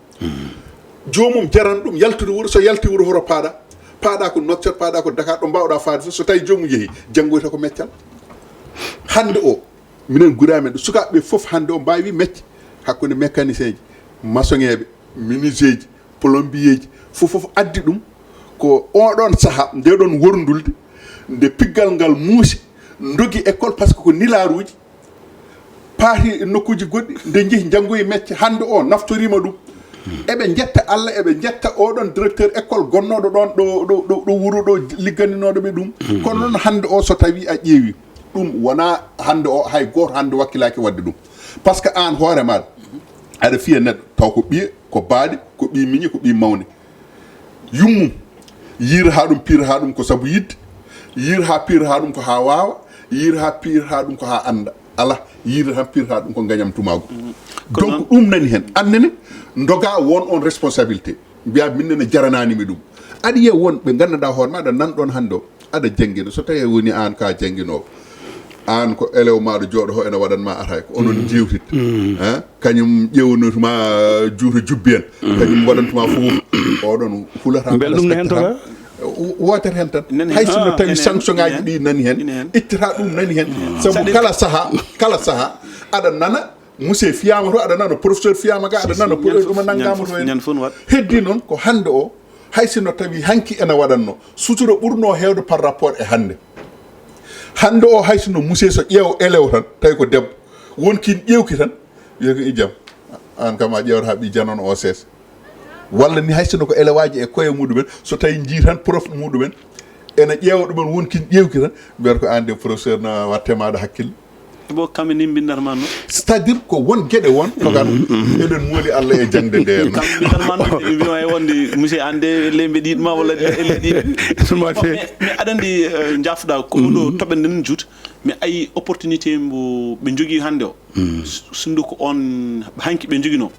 Joomum jaran ɗum yaltude wuro, so yalti wuro hoto paaɗa. Paaɗa ko Nouakchott, paaɗa ko Dakar, ɗo mbaawɗa faade fof, so tawi joomum yehi, janngoyta ko meccal. Hannde o, minen gure amen ɗo, sukaaɓe ɓe fof hannde o mbaawi mecce, hakkunde mécanicien ji, maçonŋeeɓe, menuisier ji, plombier ji, fof, fof addi ɗum ko oɗon saha, nde ɗon worndulde, nde piggal ngal muusi, ndogi école, parce que ko nilaaruuji, paati e nokkuuji goɗɗi, nde njehi njanngoyi mecce, hannde o naftoriima ɗum. Eɓe njetta Allah, eɓe njetta oɗon directeur école gonnooɗo ɗon ɗo, ɗo, ɗo, ɗo wuro ɗo, ligganinooɗo ɓe ɗum. Kono noon hannde o, so tawi a ƴeewi, ɗum wonaa hannde o, hay gooto hannde wakkilaaki waɗde ɗum. Parce que aan hoore maaɗa, aɗa fiya neɗɗo, taw ko ɓiye, ko baaɗe, ko ɓii miñe, ko ɓii mawne. Yummum, yiira haa ɗum, piira haa ɗum ko sabu yiɗde, yiira haa piira haa ɗum ko haa waawa, yiira haa piira haa ɗum ko haa annda. Alaa, yiira haa piira haa ɗum ko ngañam tumaagu. Donc ɗum nani heen. Aan nene, ndoga won on responsabilité. Mbiya min nene jaranaani mi ɗum. Aɗa yiya won ɓe nganndanɗaa hoore maaɗa nan ɗoon hannde o. Aɗa janngina, so tawi woni aan ka jannginoowo, aan ko élève maaɗo jooɗo ho ene waɗan ma atay, ko onon njeewtit. Hein? Kañum ƴeewnotuma juuto jubbi en, kañum waɗantuma fof. Oɗon hulata. Mbel ɗum ne heen to ka? Wootere heen tan. Hay sinno tawi sanction ngaji ɗi nani heen, ittata ɗum nani heen. Sabu kala saha, kala saha aɗa nana. Monsieur fiyama to, aɗa nana professeur fiyama ga, aɗa nana ɗuma nanngama to en. Heddi noon ko hannde o, hay sinno tawi hanki ene waɗanno sutura ɓurno heewde par rapport e hannde. Hannde o, hay sinno monsieur so ƴeew élève tan, tawi ko debbo, wonkin ƴeewki tan, wiya ko ijam, aan kam a ƴeewata ɓi janon o sees. Walla ni hay sinno ko élève aji e koye muɗumen, so tawi njii tan prof muɗumen ene ƴeewa ɗumen, wonkin ƴeewki tan, mbiyata ko aan de professeur na watte maɗa hakkille. Ebo kamɓe ni mbindatma noon. C'est-à-dire ko won geɗe won togan eɗen mooli Allah e jaŋde nde. Kamɓe mbindatma noon, ɓe mbima e wonde monsieur aan de leyɓe ɗiɗma walla leyɗe ɗiɗi. Mais aɗa anndi, eh, jafɗa ko ɗo toɓen nden juut, mais ayi opportunité mbo ɓe jogii hannde o. Sinndo ko on hanki ɓe joginoo,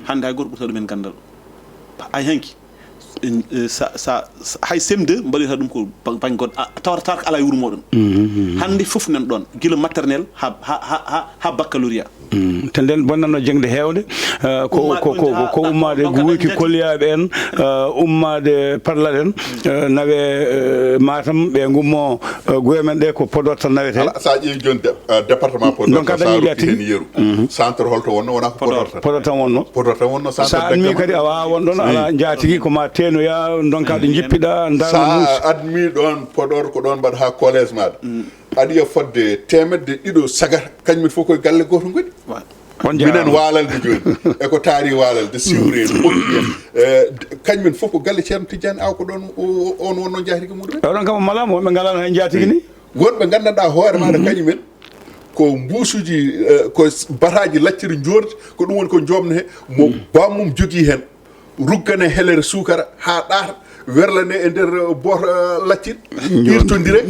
hannde hay gooto ɓurta ɗumen ganndal. Ay hanki. En, eh, sa, sa, sa, hay C M deux mbaɗirta ɗum ko ba-, baŋ goɗɗo, a tawata, tawata ko alaa e wuro mooɗon. Hannde fof nan ɗoon, gila maternelle haa, haa, haa, haa, haa baccalauréat. Te nden bonnanno jeŋde heewde, eh, ko, Ummaade ko, ɗoon ko, jaha ko ɗaɓɓa ummaade ɗon ka guuki dañde. Kolliyaaɓe en, eh, ummaade parlaɗen, eh, nawe, eh, Matam, ɓe ngummo, eh, guure men ɗe ko Podor tan nawetee. Ala, sa ƴeewi jooni de-, eh, département Podor, donc, a tan, sa dañi rokki jaatigi? Heen yeru. Centre holto wonno, wona ko Podor. Podor tan. Podor tan wonno. Podor tan wonno, centre Sa admi d'examen. Kadi a waawaa won ɗoon, alaa jaatigi, ko ma teenoya, ndonka ɗo njippiɗa, ndarna muusi. Sa admi ɗoon Podor, ko ɗoon mbaɗa haa collège maaɗa. Aɗa yiya fodde teemedde ɗiɗo sagar, kañum en fof koye galle gooto ngoni. On Minen jaaraama. Waalalde jooni, e ko taari Waalalde, Siwre en, Ɓokki en, eh, d-, kañum en fof ko galle Ceerno Tijjaani Aw, ko ɗoon o, o, on wonno jaatigi muɗum en. Oɗon kam o malaama, wonɓe ngalaano heen jaatigi ni? Wonɓe nganndanɗaa hoore maaɗa kañum en, ko mbuusuuji, eh, ko s-, bataaji lacciri njoordi, ko ɗum woni ko joomno he, mo bammum jogii heen. Ruggane helere suukara haa ɗaata, werlane e nder, eh, boto, eh, lacciri, irtondire.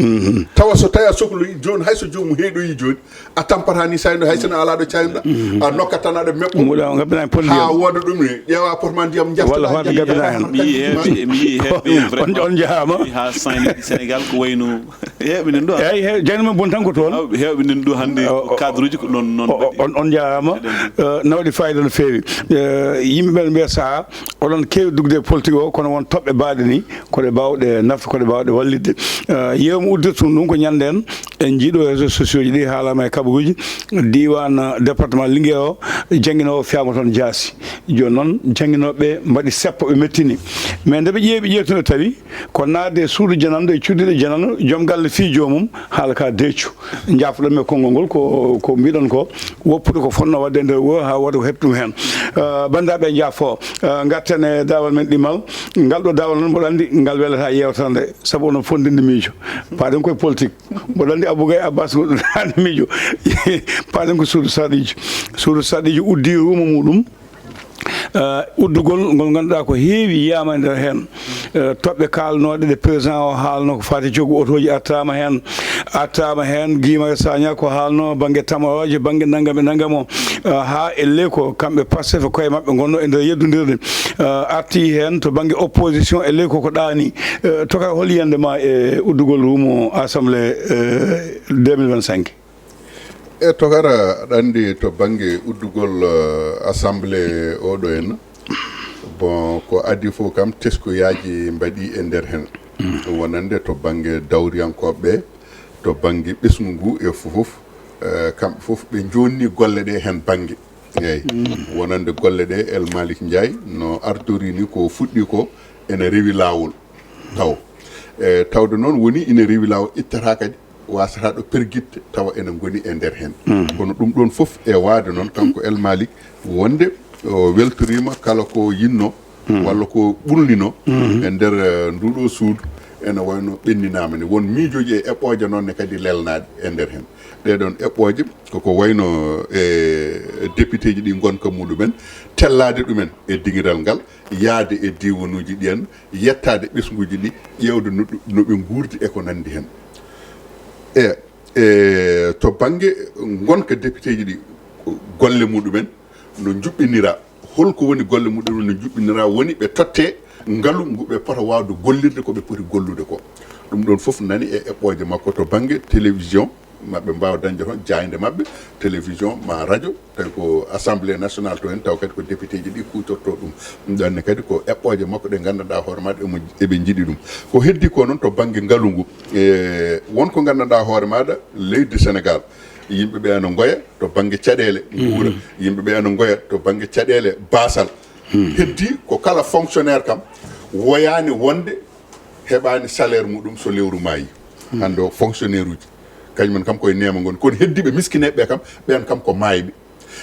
Tawa so tawi a sokloyi jooni, hay so joomum heyɗoyi jooni, a tampata ni sayno, hay sinno alaa ɗo caynoɗa, a nokkat tan aɗa meɓɓo. Muɗa o ngabbina en poldi haa wooda ɗum ni, ƴeewa pot ma ndiyam, njarta walla ɗa, hoto ngabbina en. Mi yii heewɓe, mi yii heewɓe vraiment. On, on jaaraama. Mi yii haa Saint-Louis Sénégal ko wayno heewɓe nan ɗo. Eeyi, he-, jangde men bon tan ko toon. Heewɓe nan ɗo hannde, o, o, cadre uji ko noon, noon o, o, mbaɗi. On, on jaaraama. Eɗen. Eh, na waɗi fayida no feewi. Eh, yimɓe ɓen mbiya saha, oɗon keewi dugde e politique o, kono won toɓɓe baaɗe ni, ko ɗe baawɗe nafde, ko ɗe baawɗe wallitde. Eh, yeewu mo uddirta ɗum, ɗum ko ñande en, en njiiɗo réseaux sociaux ji ɗi, haalama e kaɓoguji, diiwaan, eh, département Linguère o, jannginoowo fiyaama toon jaasi. Jooni noon, jannginooɓe mbaɗi seppo, ɓe mettini. Mais nde ɓe ƴeewi, ɓe ƴeewti no tawi, ko naatde e suudu janandu, e cuddiɗo janandu, joom galle fii joomum, haala ka deeƴcu. Njaafo-ɗon mi e konngol ngol, ko, ko mbiɗon ko, woppude ko fotnoo waɗde e nder wuro, haa wooda ko heɓi ɗum heen. Eh, banndiraaɓe, njaafo, eh, ngarten e daawal men ɗimmal. Ngal ɗo daawal noon, mboɗo anndi ngal welataa yeewtere nde, sabu onon fof ndinndi miijo. Paaɗen koye politique. Mboɗo anndi Abou Gaye Abbas, mboɗo anndi miijo. Paaɗen ko suudu sarɗiiji. Suudu sarɗiiji uddii ruuma muɗum. Eh, uddugol ngol ngannduɗaa ko heewi yiyaama e nder heen. Eh, toɓɓe kaalnooɗe ɗe président o haalno ko faati coggu otooji artaama heen, artaama heen Guy Marius Sagna ko haalno bannge tamarooje, bannge nanngam e nanngam o, eh, haa e ley ko kamɓe Pastef e koye maɓɓe ngonno e nder yeddondirde, eh, arti heen to bannge opposition e ley ko ko ɗaani. Eh, Tokar, hol yiyannde ma e uddugol ruumo assemblée, eh, deux mille vingt-cinq? E Tokara, aɗa anndi to bannge uddugol, eh, assemblée oɗo en, bon, ko adii fof kam, teskuyaji mbaɗi e nder heen. Wonande to bannge dawriyankooɓe, to bannge ɓesngu ngu e fof fof, eh, kamɓe fof ɓe njonni golle ɗe heen bannge. Eeyi. Wonande golle ɗe, El Malick Ndiaye no ardori ni, ko fuɗɗi ko ene rewi laawol taw. E, tawde noon woni ina rewi laawol, ittata kadi, wasata ɗo pergitte tawa ene ngoni e nder heen. Kono ɗum ɗoon fof e waade noon, kanko El Malick, wonde o weltoriima kala ko yinno walla ko ɓulnino e nder, eh, nduɗo suudu, ene wayno ɓenninaama ni. Won miijooji e eɓɓooje noon ne kadi lelnaaɗe e nder heen. Ɗee ɗoon eɓɓooje koko wayno, eh, députéji ɗi ngonka muɗumen, tellaade ɗumen e dingiral ngal, yaade e diiwanuuji ɗi en, yettaade ɓesnguuji ɗi, ƴeewde no ɗu-, no ɓe nguurdi e ko nanndi heen. E, e to bannge ngonka députéji ɗi, golle muɗumen no njuɓɓinira, holko woni golle muɗumen no njuɓɓinira, woni ɓe totte ngalu ngu ɓe pota waawde gollirde ko ɓe poti gollude ko. Ɗum ɗoon fof nani e eɓɓooje makko to bannge télévision, maɓe mbaawa dañde toon jaaynde maɓɓe, télévision ma radio, tawi ko Assemblée nationale to en, taw kadi ko députéji ɗi kuutortoo ɗum. Ɗum ɗoon ne kadi ko eɓɓooje makko ɗe nganndanɗaa hoore maaɗa emo, eɓe njiɗi ɗum. Ko heddi ko noon to bannge ngalu ngu, e, won ko nganndanɗaa hoore maaɗa leydi Sénégal, yimɓe ɓe ene ngoya to bannge caɗeele nguura, yimɓe ɓe ene ngoya to bannge caɗeele baasal. Heddi ko kala fonctionnaire kam woyaani wonde heɓaani salaire muɗum so lewru maayi. Hannde o fonctionnaire uji, kañum en kam koye neema ngoni. Kono heddiiɓe miskineeɓe ɓe kam, ɓeen kam ko maayɓe.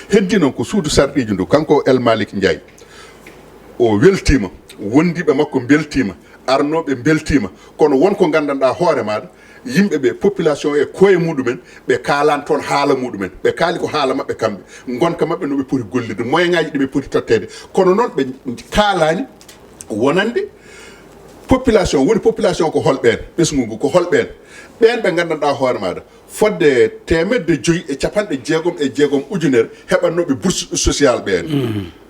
Heddi noon ko suudu sarɗiiji ndu, kanko El Malick Ndiaye, o weltiima, wondiiɓe makko mbeltiima, arnooɓe mbeltiima, kono won ko nganndanɗaa hoore maaɗa, yimɓe ɓe, population e koye muɗumen, ɓe kaalaani toon haala muɗumen. Ɓe kaali ko haala maɓɓe kamɓe, ngonka maɓɓe no ɓe poti gollirde, moyen ŋaaji ɗi ɓe poti totteede. Kono noon ɓe kaalaani wonande population, woni population ko holɓeen, ɓesngu ngu ko holɓeen, Ɓeen ɓe nganndanɗaa hoore maaɗa, fodde teemedde joyi e capanɗe jeegom e jeegom ujunere heɓannooɓe bourse social ɓeen.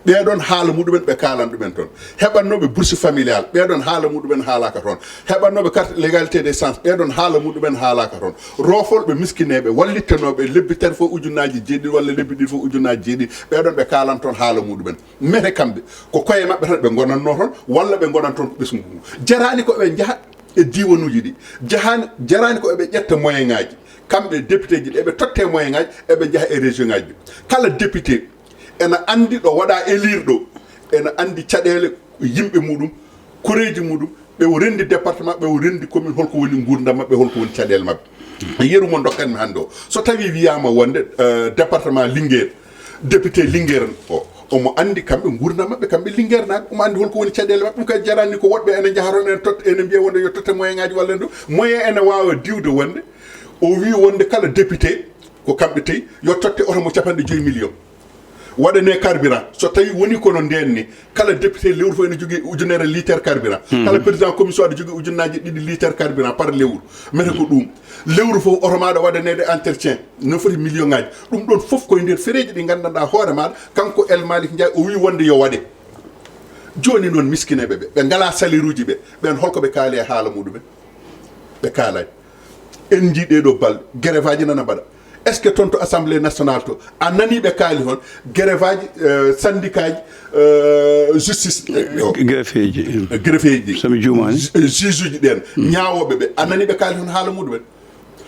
Ɓee ɗoon haala muɗumen ɓe kaalan ɗumen toon. Heɓannooɓe bourse familial, ɓee ɗoon haala muɗumen haalaaka toon. Heɓannooɓe carte l'égalité des chances, ɓee ɗoon haala muɗumen haalaaka toon. Roofolɓe miskineeɓe, wallittanooɓe lebbi tati fof ujunnaaji jeeɗiɗi walla lebbi ɗiɗi fof ujunnaaji jeeɗiɗi, ɓee ɗoon ɓe kaalan toon haala muɗumen. Mete kamɓe, ko koye maɓɓe tan ɓe ngonannoo toon, walla ɓe ngonan toon ko ɓesngu ngu. Jaraani ko ɓe njaha e diiwanuuji ɗi. Jahaani, jaraani ko eɓe ƴetta moyen ŋaaji. Kamɓe député ji ɗi, eɓe totte moyen ŋaaji, eɓe njaha e région ŋaaji ɗi. Kala député ena anndi ɗo waɗaa élire ɗo, ena anndi caɗeele yimɓe muɗum, koreeji muɗum, ɓe o renndi département, ɓe o renndi commune, holko woni nguurndam maɓɓe, holko woni caɗeele maɓɓe. Yeru mo ndokkanmi hannde o, so tawii wiyaama wonde, eh, département Linguère, député Linguère o, omo anndi kamɓe nguurndam maɓɓe, kamɓe Linguère naaɓe, omo anndi holko woni caɗeele maɓɓe. Ɗum kadi jaraani ko woɗɓe ene njaha toon, ene totta, ene mbiya wonde yo totte moyen ŋaaji walla en ɗo. Moyen ene waawa diwde wonde, o wii wonde kala député, ko kamɓe tawi, yo totte oto mo capanɗe joyi million. Waɗanee carburant. So tawii woni kono ndeen ni, kala député lewru fof ene jogii ujunere litre carburant. Kala président commission aɗa jogii ujunnaaji ɗiɗi litre carburant par lewru. Mete ko ɗum. Lewru fof oto maaɗa waɗaneede entretien. No foti million ŋaaji. Ɗum ɗoon fof koye nder fereeji ɗi nganndanɗaa hoore maaɗa, kanko El Malick Ndiaye o wii wonde yo waɗe. Jooni noon miskineeɓe ɓe, ɓe ngalaa salaire uji ɓe, ɓeen holko ɓe kaali e haala muɗumen? Ɓe kaalaani. En njii ɗee ɗoo balɗe, grève aji nana mbaɗa. Est-ce que toon to Assemblée nationale to, a nanii ɓe kaali toon grève aji, eh, syndicat ji, eh, justice, eh, o, Grefeeji. Grefeeji ɗi. So mi juumaani. Ju-, eh, juge uji ɗeen, ñaawooɓe ɓe, a nanii ɓe kaali toon haala muɗumen?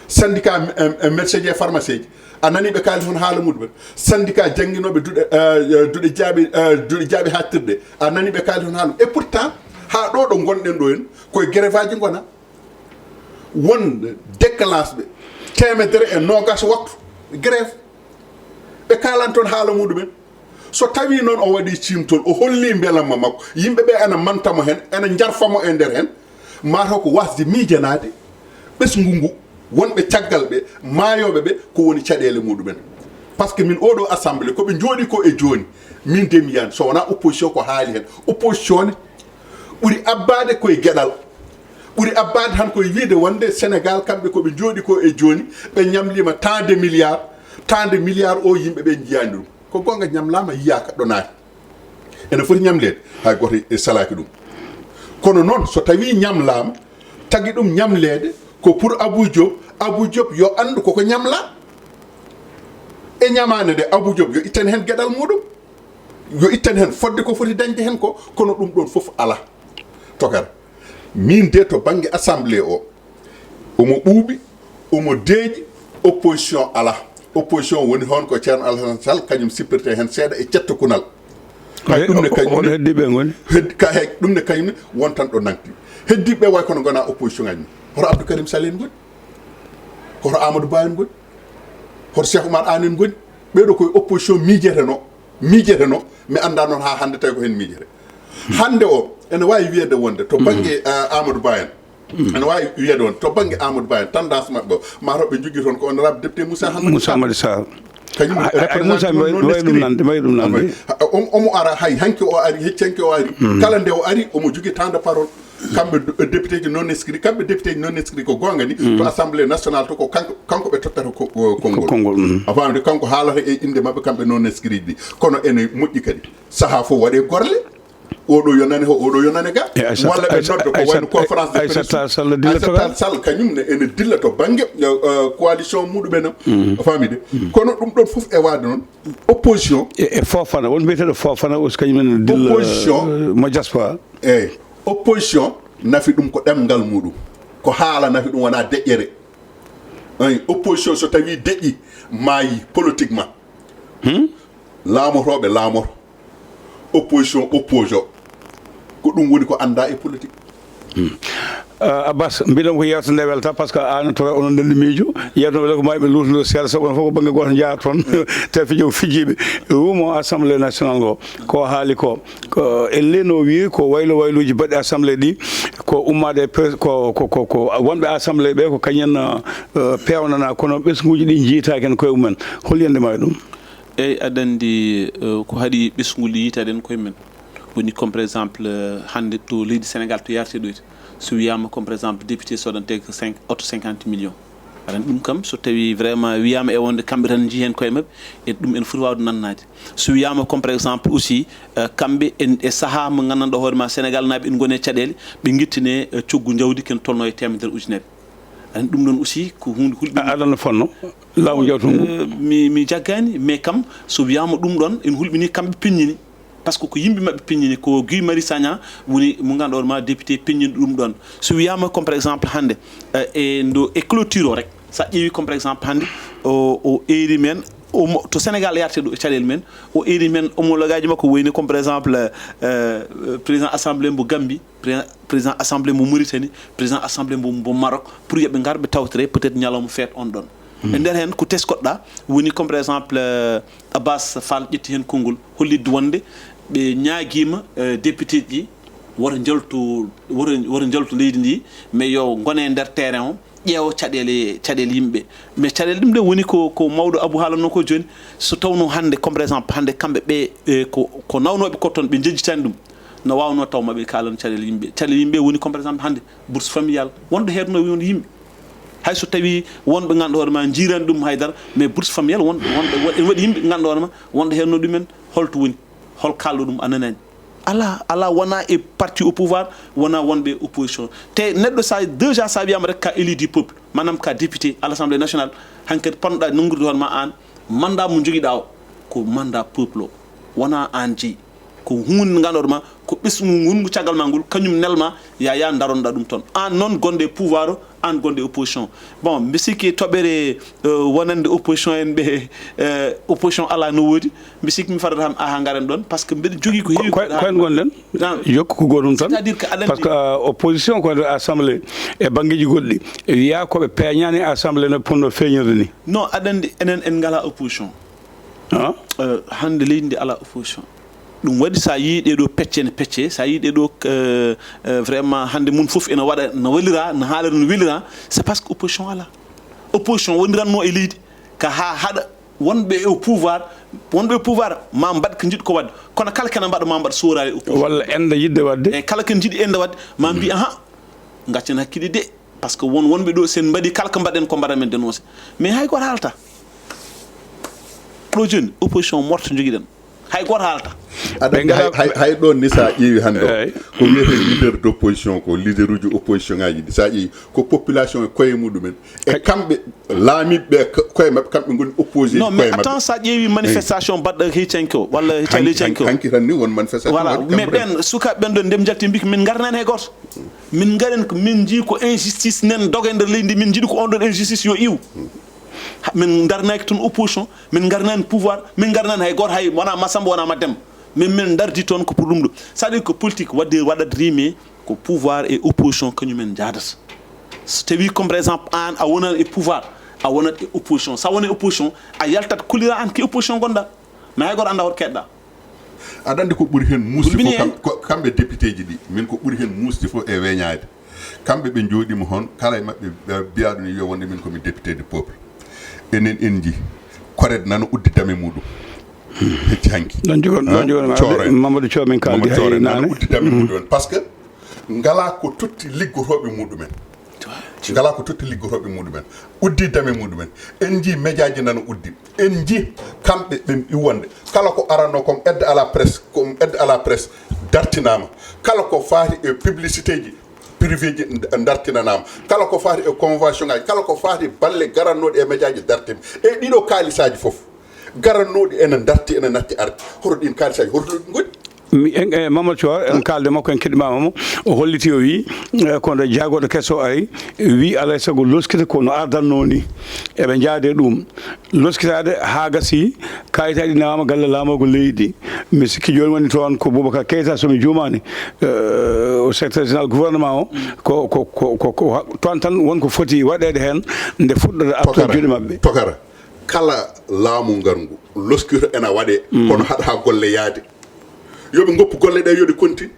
Syndicat, eh, eh, médecin ji e pharmacien ji, a nanii ɓe kaali toon haala muɗumen? Syndicat jannginooɓe duɗe, eh, eh, duɗe jaaɓi, eh, duɗe jaaɓi haaɗtirɗe, a nanii ɓe kaali toon haala? Et pourtant, haa ɗo ɗo ngonɗen ɗo en, koye grève aji ngona. Won déclenche ɓe teemedere e noogas waktu grève. Ɓe kaalan toon haala muɗumen. So tawii noon o waɗii ciimtol, o hollii mbelamma makko, yimɓe ɓe ena manta mo heen, ena njarfa mo e nder heen, maa taw ko waasde miijanaade ɓesngu ngu, wonɓe caggal ɓe, maayooɓe ɓe, ko woni caɗeele muɗumen. Par ce que min, oo ɗoo assemblée, ko ɓe njooɗii ko e jooni, min de mi yiyaani, so wonaa opposition ko haali heen. Opposition ne ɓuri abbaade koye geɗal. Ɓuri abbaade tan koye wiyde wonde Sénégal, kamɓe ko ɓe njooɗii ko e jooni, ɓe ñamliima tant de milliards, tant de milliards o yimɓe ɓe njiyaani ɗum. Ko goonga, ñamlaama, yiyaaka ɗo naati. Ene foti ñamleede, hay gooto e salaaki ɗum. Kono noon, so tawii ñamlaama, tagi ɗum ñamleede ko pour Abou Diop, Abou Diop yo anndu koko ñamlaa. E ñamaande nde, Abou Diop yo ittan heen geɗal muɗum. Yo ittan heen fodde ko foti dañde heen ko, kono ɗum ɗoon fof alaa. Tokara. Min de to bannge assemblée o, omo ɓuuɓi, omo deeƴi, opposition alaa. Opposition woni hoon ko Ceerno Alassane Sall, kañum sippirte heen seeɗa e cettokunal. Hay ɗum ne kañum ne, heddi ɓe ngoni? Heddi ka, hay ɗum ne kañum ne won tan ɗo nangti. Heddiiɓe ɓe way kono ngonaa opposition aji. Hoto Abdou Karim Sall en ngoni? Hoto Amadou Ba en ngoni? Hoto Cheikh Oumar Anne en ngoni? Ɓee ɗo koye opposition miijetenoo, miijetenoo, mi anndaa noon haa hannde tawi ko heen miijete. Hannde o, ene waawi wiyeede wonde to bannge, ah, Amadou Ba en, ene waawi wiyeede wonde to bannge Amadou Ba en, tendance maɓɓe o, maa taw ɓe njogii toon ko honorable député Moussa Hamadi Moussa Sarr. Hamadi Sarr. Kañum, ah, ah, ah, représentant Moussa, non, non mbaɗi ɗum inscrit. Nande, mbaɗi ɗum nande. Awa, om-, omo ara hay hanki o ari, hecci hanki o ari. Kala nde o ari, omo jogii temps de parole. Kamɓe d-, député ji non inscrit, kamɓe député ji non inscrit ko goonga ni, to Assemblée nationale to ko kanko, kanko ɓe tottata ko, ko konngol. Konngol, mm. A faamde, kanko haalata e innde maɓɓe, kamɓe non inscrit ɗi. Kono ene moƴƴi kadi. Sahaa fof waɗee gorle. Oɗo yo nane ho, oɗo yo nane ga. E Aissata, walla ɓe Aissa-, nodda ko Aissata, wayno conférence de presse. Aissata Tall Sall dilla to Aissata Tall Sall kañum ne ene dilla to bannge, eh, eh, coalition muɗumen o. Mm. A faamide? Mm. Kono ɗum ɗon fof e waade noon, opposition. E, e Fofana, won mbiyeteeɗo Fofana aussi kañum ene dilla, opposition, eh, mo diaspora. Eeyi. Opposition nafi ɗum ko ɗemngal muɗum. Ko haala nafi ɗum, wonaa deƴƴere. Eyi, opposition so tawii deƴƴi, maayi politiquement. Hmm? Laamotooɓe laamoto. Opposition oppose. Ko ɗum woni ko anndaa e politique. Hmm. Ah, Abbas, mbiɗon ko yeewtere nde welta, par ce que aan to onon ndenndi miijo, yeewtere nde welta ko maa ɓe luutnoo seeɗa, sabu on fof ko bannge gooto njaha toon, te fijo fijiiɓe. Rumo Assemblée nationale ngo, ko haali ko, ko elle no wii ko waylo wayluuji baɗɗi Assemblée ɗi, ko ummaade e pres-, ko, ko, ko, ko wonɓe Assemblée ɓe, ko kañum en, eh, peewnanaa, kono ɓesnguuji ɗi njiytaaki heen koye mumen. Hol yiyannde maa e ɗum? Eyi, aɗa anndi, eh, ko haɗi ɓesngu ngu yiytaade heen koye men. Woni comme par exemple, euh, hannde to leydi Sénégal to yarate ɗo, so wiyaama comme par exemple député sodante ko cinq, oto cinquante millions. Aɗa anndi ɗum kam, so tawi vraiment wiyaama e wonde kamɓe tan njii heen koye maɓɓe, e ɗum en foti waawde nannaade. So wiyaama comme par exemple aussi, euh, kamɓe en e sahaa mo nganndanɗaa hoore ma Sénégal naaɓe en ngoni e caɗeele, ɓe ngittine, euh, coggu jawdi ken tolno e teemedere ujunere. Aɗa anndi ɗum ɗoon aussi ko huunde hulɓe. A-, aɗa no fonno? Laamu jawtungu. Euh, mi, mi jaggaani, mais kam so wiyaama ɗum ɗoon en hulɓini kamɓe peññini. Par ce que ko yimɓe maɓɓe peññini, ko Guy Marius Sagna woni mo ngannduɗaa ma député peññinɗo ɗum ɗoon. So wiyaama comme par exemple hannde, eh, e ndo e clôture o rek, so a ƴeewi comme par exemple hannde o, o eeri men, omo, to Sénégal yarate ɗo e caɗeele men, o eeri men homologue aji makko woni comme par exemple, eh, président assemblée mbo Gambie, président, président assemblée mbo Mauritanie, président assemblée mbo, mbo Maroc, pour yoɓe ngar ɓe tawtore peut-être ñalawma feet on ɗoon. E nder heen ko teskoɗa woni comme par exemple, eh, Abbas Fall ƴetti heen konngol hollitde wonde ɓe ñaagiima, eh, député ji woto njaltu, woto, woto njaltu leydi ndi, mais yo ngone e nder terrain o, ƴeewa caɗeele, caɗeele yimɓe. Mais caɗeele ɗum ɗe woni ko, ko mawɗo Abou haalanno ko jooni. So tawno hannde comme par exemple hannde kamɓe ɓe, eh, ko, ko nawnooɓe ko toon ɓe njejjitaani ɗum, no waawnoo taw maɓe kaalan caɗeele yimɓe. Caɗeele yimɓe woni comme par exemple hannde bourse familiale wonɗo heedno won yimɓe. Hay so tawi wonɓe ngannduɗaa hoore ma njiirani ɗum haydara, mais bourse familiale won, wonɓe, ene waɗi yimɓe ngannduɗaa hoore ma wonɗo heedno ɗumen, holto woni? Hol kaalɗo ɗum a nanaani? Alaa, alaa, wonaa e parti au pouvoir, wonaa wonɓe e opposition. Te neɗɗo sa, déjà sa wiyaama rek ka élu du peuple, maanaam ka député à l'Assemblée nationale, hankadi panɗa nanngude hoore ma aan, mandat mo njogiɗa o, ko mandat peuple o, wonaa aan jeyi. Ko huunde nde ngannduɗaa ma, ko ɓesngu ngu, ngu caggal ma ngol, kañum nelma, ya, ya daronɗa ɗum toon. Aan noon gonɗo e pouvoir o, aan gonɗo e opposition. Bon, mbi sikki toɓɓere, euh, wonande opposition en ɓe, euh, opposition alaa no woodi. Mbi sikki mi fadata ham, aha, ngaren ɗoon, par ce que mbeɗa jogii ko heewi. Ko, ko, ko en gonɗen? Naam. Yokku ko gootum tan. C'est-à-dire que aɗa anndi. Par ce que, euh, opposition ko nder assemblée e banngeeji goɗɗi. Wiyaa ko ɓe peeñaani assemblée no ponno feeñirde ni. Non, aɗa anndi enen en ngalaa opposition. Ah? Euh, hannde leydi ndi alaa opposition. Ɗum waɗi so a yii ɗee ɗoo pecce ene pecce, so a yii ɗee ɗoo, euh, euh, vraiment hannde mum fof ene waɗa, no walira, no haalira, no welira, c'est parce que opposition alaa. Opposition wondiratno e leydi ka haa haɗa wonɓe e pouvoir, wonɓe e pouvoir ma mbaɗ ko njiɗ ko waɗde. Kono kala kena mbaɗa ma mbaɗ sooraali e opposition. Walla enda yiɗde waɗde. E kala ken njiɗi enda waɗde, ma mbi, aha, ngaccen hakkille de. Par ce que won wonɓe ɗo, sen mbaɗi kala ko mbaɗen ko mbaɗa men dénoncé. Mais hay gooto haalata. Ɗo jooni, opposition morto njogiɗen. Hay gooto haalata. Aɗa anndi hay, hay, hay ɗon ni sa ƴeewi hannde o, ko wiyetee leader d' opposition ko, leader uji opposition ngaji ɗi sa ƴeewi ko population e koye muɗumen. E kamɓe laamiiɓe ɓe ko-, koye maɓɓe kamɓe ngoni opposé. Non, mais attends, sa ƴeewi manifestation baɗɗo Hicanke o, walla Hica-, Hicanke o. Hanki tan ni won manifestation. Voilà, mais ɓen sukaaɓe ɓen ɗon ndem jalti mbiki min ngarnani hay gooto. Min ngaren ko min njii ko injustice nen doga e nder leydi ndi, min njiɗi ko on ɗon injustice yo iw. Ha, min ndarnaaki toon opposition, min ngarnani pouvoir, min ngarnani hay gooto, hay wona Massamba, wona Mademba. Min, min ndardi toon ko pour ɗum ɗo. C'est-à-dire que politique waɗde, waɗat rime ko pouvoir et opposition kañumen njaadata. So tawi comme par exemple an a wonat e pouvoir, a wonat e opposition. Sa woni e opposition, a yaltat kolira an ki opposition gonɗa. Mais hay gooto annda hoto keɗɗa. Aɗa anndi ko ɓuri heen muusde fof kam-, ko kamɓe député ji ɗi, min ko ɓuri heen muusde fof e weñaade. Kamɓe ɓe njooɗiima hoon, kala e maɓɓe ɓe mbiyaa ɗum yo wonde min ko mi député du peuple. Enen en njii, koreɗ nana uddi dame muɗum. Hecci hanki. Ɗon jogon, ɗon jogon, Mamadou Thiaw min kaaldi hay naane. Nana uddi dame muɗum. Parce que ngalaa ko totti liggotooɓe muɗumen. Ngalaa ko totti liggotooɓe muɗumen. Uddi dame muɗumen. En njii mejaaji nana uddi. En njii kamɓe ɓe mbi wonde kala ko aranno comme aide à la presse, comme aide à la presse dartinaama. Kala ko faati e publicité ji privé ji ndartinanaama. Kala ko faati e convention ngaji, kala ko faati balle garannooɗe e mejaaji dartima. E ɗiɗo kaalisaaji fof. Garannooɗi ene ndarti, ene natti arde. Hoto ɗiin kaalisaaji, hoto ɗum ngoni? Mi, en, e Mamadou Thior, en kaalde makko, en keɗimaama mo. O holliti, o wii, eh, ko nde jaagooɗo keso ari, wii alaa e sago loskita ko no ardannoo ni. Eɓe njaade ɗum. Loskitaade haa gasi, kayitaaji nawaama galle laamorgo leydi. Mi sikki jooni woni toon ko Boubacar Keita, so mi juumaani, eh, o secrétaire général gouvernement o. Ko, ko, ko, ko, ko toon tan won ko foti waɗeede heen nde fuɗɗata artude juuɗe maɓɓe. Tokara. Kala laamu ngarngu, loskito ena waɗee, kono haɗa haa golle yaade. Yo ɓe ngoppu golle ɗe, yo ɗe kontin.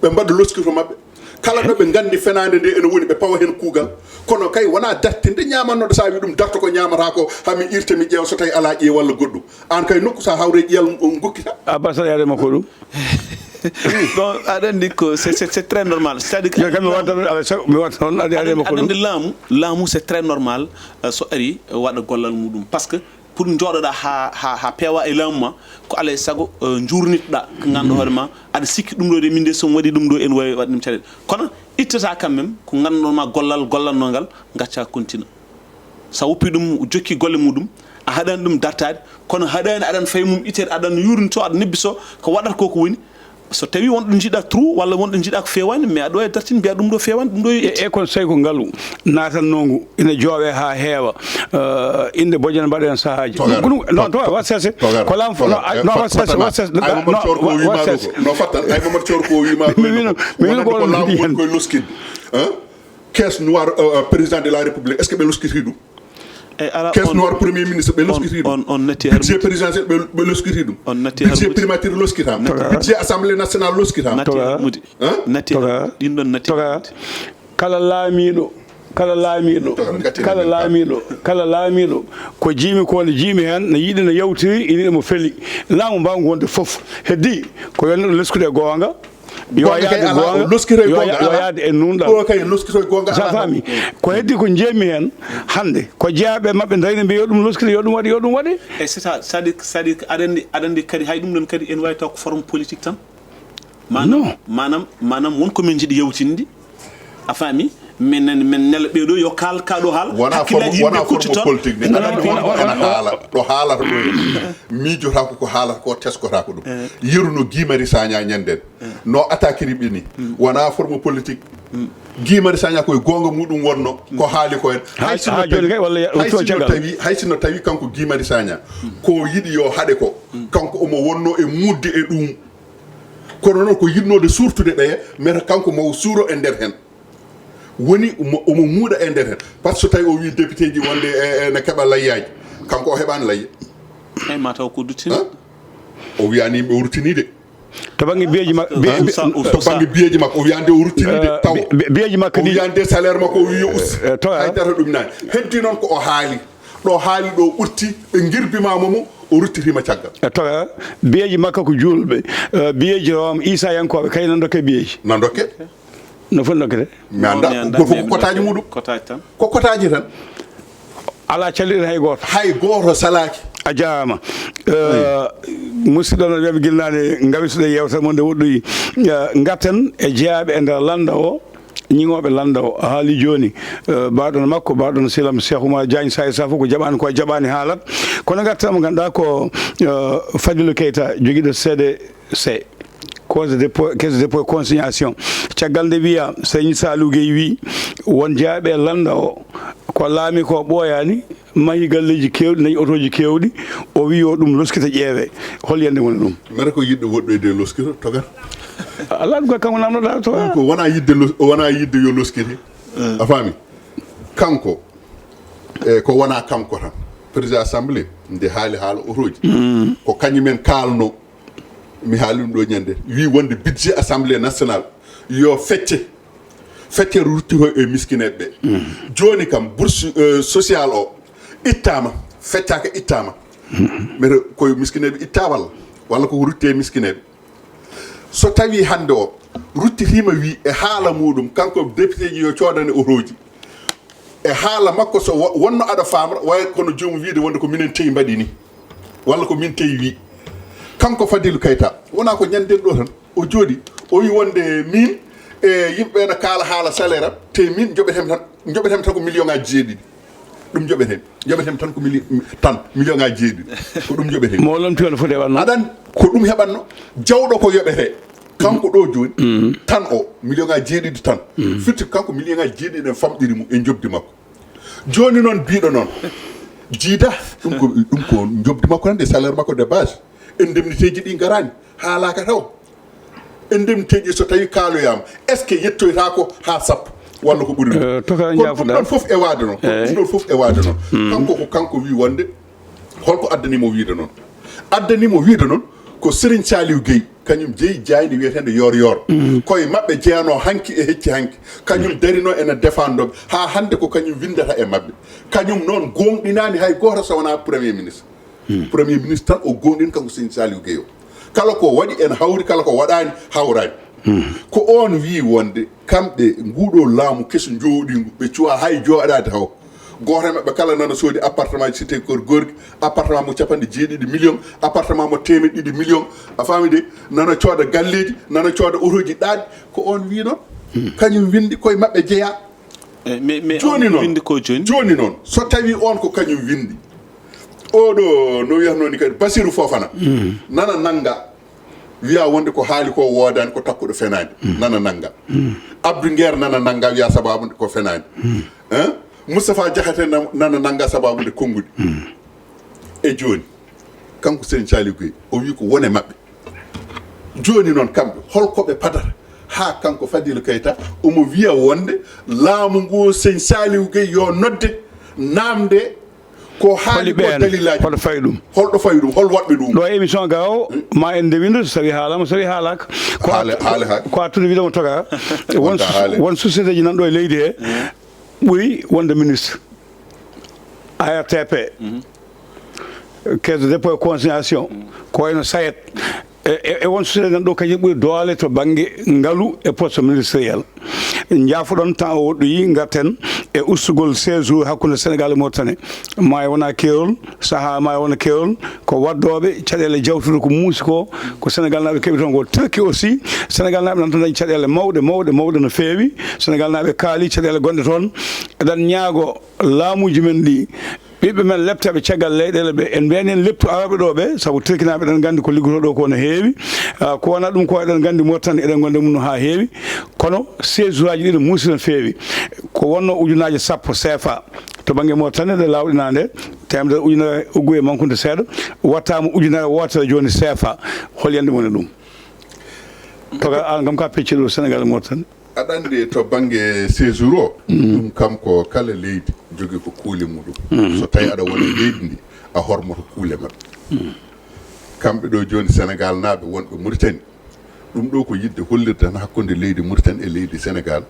Ɓe mbaɗa loskito maɓɓe. Kala ɗo ɓe nganndi fenaande nde ene woni, ɓe pawa heen kuugal. Kono kay wonaa dartinde ñaamannoɗo, so a wii ɗum darto ko ñaamataa ko, haa mi irta, mi ƴeewa so tawi alaa ƴiye walla goɗɗum. Aan kay nokku so a hawre ƴiyal, on ngokkita. Abbas, aɗa yaade makko ɗum? Bon, aɗa anndi ko c'est c'est- c'est très normal, c'est à dire que Kamɓe watta ɗum, alaa sago mi watta noon, adi adi makko aɗa ɗum. Anndi laamu laamu c'est très normal. Euh, so ari waɗa gollal muɗum parce que pour jooɗoɗa ha ha ha peewa e laamu ma, ko alaa e sago euh, jurnitoɗa ko ganduɗa hoore ma, aɗa sikki ɗum ɗo de, min de somi waɗi ɗum ɗo en wawi waɗ ɗum caɗeele, kono ittata quand même ko ganduɗon ma gollal gollannogal, gacca continue. Sa woppi ɗum jokki golle muɗum, a haɗani ɗum dartaade, kono haɗani aɗan fay mum itere, aɗan yurunto, aɗa nebbiso ko waɗata ko ko woni. So tawi wonɗo jiɗa trou walla wonɗo jiɗa ko fewani, mais aɗo e dartin mbiya ɗum ɗo fewani, ɗum ɗo e e kon sey ko ngalu naatannoo ngu ina jooɓe haa heewa. Inde bojana mbaɗa heen sahaaji. Ɗum- ɗum- non to wa sese ko laam no ay- no wa sese wa sese ay mamadou thior ko wima ɗo ko no fattan ay mamadou thior ko wima ɗo mi wino mi wino ko ko laamu ɗum woni koye loskidde. Hein? Caisse noire euh, euh, président de la république, est ce que ɓe loskiti ɗum? E ala Caisse on- noire premier ministre ɓe loskiti on ɗum? on natti Budget harmude. Présidentiel ɓe ɓe loskiti ɗum? On natti Budget harmude. Primature loskitama? Budget Assemblée nationale loskitama? Natti Toga. Harmude. Hein? Natti Toga. Harmude. Ɗin ɗon natti Toga. Harmude. Kala laamiiɗo kala laamiiɗo Toga, gati kala men laamiiɗo kala laamiiɗo ko jiimi ko ne jiimi heen ne yiɗi ne yawtiri ina yiɗi mo feli. Laamu mbaawngu wonde fof, heddi ko yo neɗɗo leskude e goonga, yo Goonga kay yaade ala, goonga, loskitoy yo goonga ya- yo ala. Yaade e nunɗal. Ɗo kay loskitoy goonga Sa ala. Faami ko heddi ko njeemi heen hannde ko jeyaaɓe maɓɓe ndayno mbiya yo ɗum loskite yo ɗum waɗe yo ɗum waɗe. E c'est ça, c'est-à-dire c'est-à-dire aɗa anndi aɗa anndi kadi hay ɗum ɗon kadi ene wawi taw ko forme politique tan. Manam manam manam won ko min jiɗi yewtinde. A faami? Min min nela ɓeɗo yo kal kaɗo haal Wona forme yimɓe wona kuccu forme toon. Politique ni aɗa anndi won ɗo ena haala ɗo haalata ɗo e miijotako ko haalata ko teskotako ɗum. Yeru no Guy Marius Sagna ñanden no attaquiri ɓe ni wona forme politique. Guy Marius Sagna koye goonga muɗum wonno ko haali ko en. Ha- ha joni kay walla ya- Hay to sinno caggal. Tawi hay sinno tawi kanko Guy Marius Sagna ko yiɗi yo haɗe ko kanko omo wonno e mudde e ɗum. Kono noon ko yiɗnode surtude ɓeye meta kanko mo suuro e nder hen. Woni omo omo muuɗa e nder hen. Par ce que so tawi o wi député ji wonde e- e- ne keɓa layyaji, kanko o heɓani layya. Eyi mataw ko duttini. Hein? O wiyani yimɓe o ruttini de. To bangge biyeeji ma- bi- Hein? bi- Sa- ou To sa- bangge biyeeji makko o wiyande o ruttini de eh, taw. bi- bi- biyeeji makko O ɗi wiyande salaire makko o wi yo usti. Eh, to- Hay dara ɗum nani. Heddi noon ko o haali. Ɗo haali ɗo ɓurti ɓe girbi ma momo o ruttitima caggal. E toga biyeeji makko ko juulɓe. Eh, biyeeji rowam isayankoɓe kay nan dokke biyeeji. Na dokke. No foti dokkete? Mi anda Mi anda, goto fof mi ko anda. Kotaji muɗum. Kotaji tan. Ko kotaji tan. Ala calliɗen hay goto. Hay goto salaki. A jarama. Eh, musidɗo no wiyami gilnade gawisuɗo yewtere mon nde woɗɗoyi. Eh, garten e jeeyaɓe e nder landa o, ñiŋoɓe landa o. A haali joni. Eh, baɗono makko baɗono silam Cheikh Oumar Diagne sa sa fof ko jaɓani ko jaɓani haalat. Kono garten mo ganduɗa ko eh, Fadilou Keita joguiɗo seede se caisse de dépôt caisse de dépôt consignation. Caggal nde wiya seigne Salou Gueye wi won jeeyaɓe e landa o ko laami ko ɓooyani, mahi galleji kewɗi, dañi otoji kewɗi. O wi yo ɗum loskita ƴeewe. Hol yande woni ɗum? Mbeɗa ko yiɗɗo woɗɗoyde e loskito togat. Ala ɗum ko kanko namnoɗa to. Ko wona yidde los- wona yidde yo loskite. A faami? Kanko e ko wona kanko tan. Président assemblée nde haali haala otoji ko kañumen kalno. Mi haali ɗum ɗo ñande wi wonde budget assemblée nationale yo fecce. Feccere ruttito e miskineɓe ɓe. Joni kam bourse euh, sociale o ittama, feccaka ittama. Mbeɗa koye miskineɓe itta walla walla koko rutti e miskineɓe? So tawi hande o ruttitima wi e haala muɗum kanko député ji yo codane otoji. E haala makko so wo- wonno aɗa famra way kono joomum wiide wonde ko minen tewi mbaɗi ni walla ko min tewi wi. Kanko Fadilou Keita wona ko ñanden ɗo tan o jooɗi o wi wonde min e yimɓe ɓe na kaala haala salaire am te min joɓetem tan joɓetem tan ko million ngaji jeeɗiɗi. Ɗum joɓeten joɓeten tan ko million tan million ngaji jeeɗiɗi. Ko ɗum joɓeten. Mo lomti on foti e wanno. Aɗan ko ɗum heɓanno jawɗo ko yoɓete. Kanko ɗo joni tan o million ngaji jeeɗiɗi tan. Firti ko kanko million ngaji jeeɗiɗi ɗen famɗiri mum e jobdi makko. Joni noon biɗo noon jiida ɗum ko ɗum ko jobdi makko tan de salaire makko de base. Indemnité ji ɗi garani haalaka taw. Indemnité ji so tawi kaaloyama est ce que yettoytako ha sappo walla ko ɓuri ɗum? Toka Kono ɗum jaafuɗa. Ɗon fof e waade noon kono ɗum ɗon fof e waade noon. Kanko ko kanko wi wonde holko addanimo wiide noon? Addanimo wiide noon ko Serigne Saliou Gueye kañum jeeyi jayde wiyetende yor yor. Koye maɓɓe jeyano hanki e hecci hanki. Kañum darino ene défendoɓe ha hande ko kañum windata e maɓɓe. Kañum noon gonɗinani hay goto so wona premier ministre. Premier ministre tan o gonɗin kanko Serigne Saliou Gueye o. Kala ko waɗi ene hawri, kala ko waɗaani hawraani. Ko oon wii wonde kamɓe nguuɗo laamu keso njooɗiingu, ɓe cuwaa hay jooɗaade taw. Gooto e maɓɓe kala nana soodi appartement ji cité Keur Gorgui, appartement mo capanɗe jeeɗiɗi million, appartement mo teemeɗɗe ɗiɗi million. A faami de? Nana cooda galleeji, nana cooda otooji ɗaatɗi. Ko oon wii noon. Kañum winndi, koye maɓɓe jeyaa. Eh, mais, mais Jooni on noon, winndi ko jooni? Jooni noon, so tawii oon ko kañum winndi, oɗo no wiyatnoo ni kadi Basiru Fofana, nana nannga, wiya wonde ko haali ko woodaani, ko takkuɗo fenaani, nana nannga. Abdou Nguer nana nannga, wiya sababu nde ko fenaani. Hein? Moustapha Diakhaté na-, nana nannga sababu nde konnguɗi. E jooni, kanko Sëñ Saliou Guèye, o wii ko wone maɓɓe. Jooni noon, kamɓe, holko ɓe padata haa kanko Fadilou Keita omo wiya wonde laamu ngu Sëñ Saliou Guèye yo nodde, naamnde ko haali ko, dalilaaji? Hol fayi ɗum? Holɗo fayi ɗum? Hol waɗɓe ɗum? Ɗo e émission ga o, ma en ndewindu, so tawi haalama, so tawi haalaka. Ko a, haale, haale, haale. Ko a tude wiɗoma toga. Won, won société ji nan ɗo e leydi he, ɓuri wonde ministre. A R T P, Caisse de dépôt et consignation, ko wayno SAED, e, e, e won société nan ɗo kañum ɓuri doole to bannge ngalu e poste ministériel. Njaafoɗon temps o woɗɗoyi, ngarten e ustugol séjour hakkunde Sénégal e Mauritanie. Ma e wona keerol, sahaa ma e wona keerol, ko waddooɓe caɗeele jawtude ko muusi ko, ko Sénégal naaɓe keɓi toon ko. Turquie aussi, Sénégal naaɓe nan toon dañi caɗeele mawɗe, mawɗe, mawɗe no feewi. Sénégal naaɓe kaali caɗeele gonɗe toon. Eɗen ñaago laamuuji men ɗi, ɓiɓɓe men leptaɓe caggal leyɗeele ɓe, en mbiyani en leptu arooɓe ɗo ɓe, sabu Turkinaaɓe eɗen nganndi ko liggotoo ɗo ko no heewi. Ah, ko wonaa ɗum ko eɗen nganndi Mauritanie eɗen ngonndi mum no haa heewi. Kono séjour aji ɗi no muusi no feewi. Ko wonno ujunnaaje sappo C F A. To bannge Mauritanie nde laawɗinaande, teemedere ujunere uggu e mankude seeɗa, wattaama ujunere wootere jooni C F A. Hol yande woni ɗum? Toga an kam ka pecciɗo Sénégal e Mauritanie. Aɗa anndi to bannge séjour o, ɗum kam ko kala leydi jogii ko kuule muɗum. So tawi aɗa wona e leydi ndi, a hormoto kuule maɓɓe. Kamɓe ɗo jooni Sénégal naaɓe wonɓe Mauritanie, ɗum ɗo ko yiɗde hollirde tan hakkunde leydi Mauritanie e leydi Sénégal.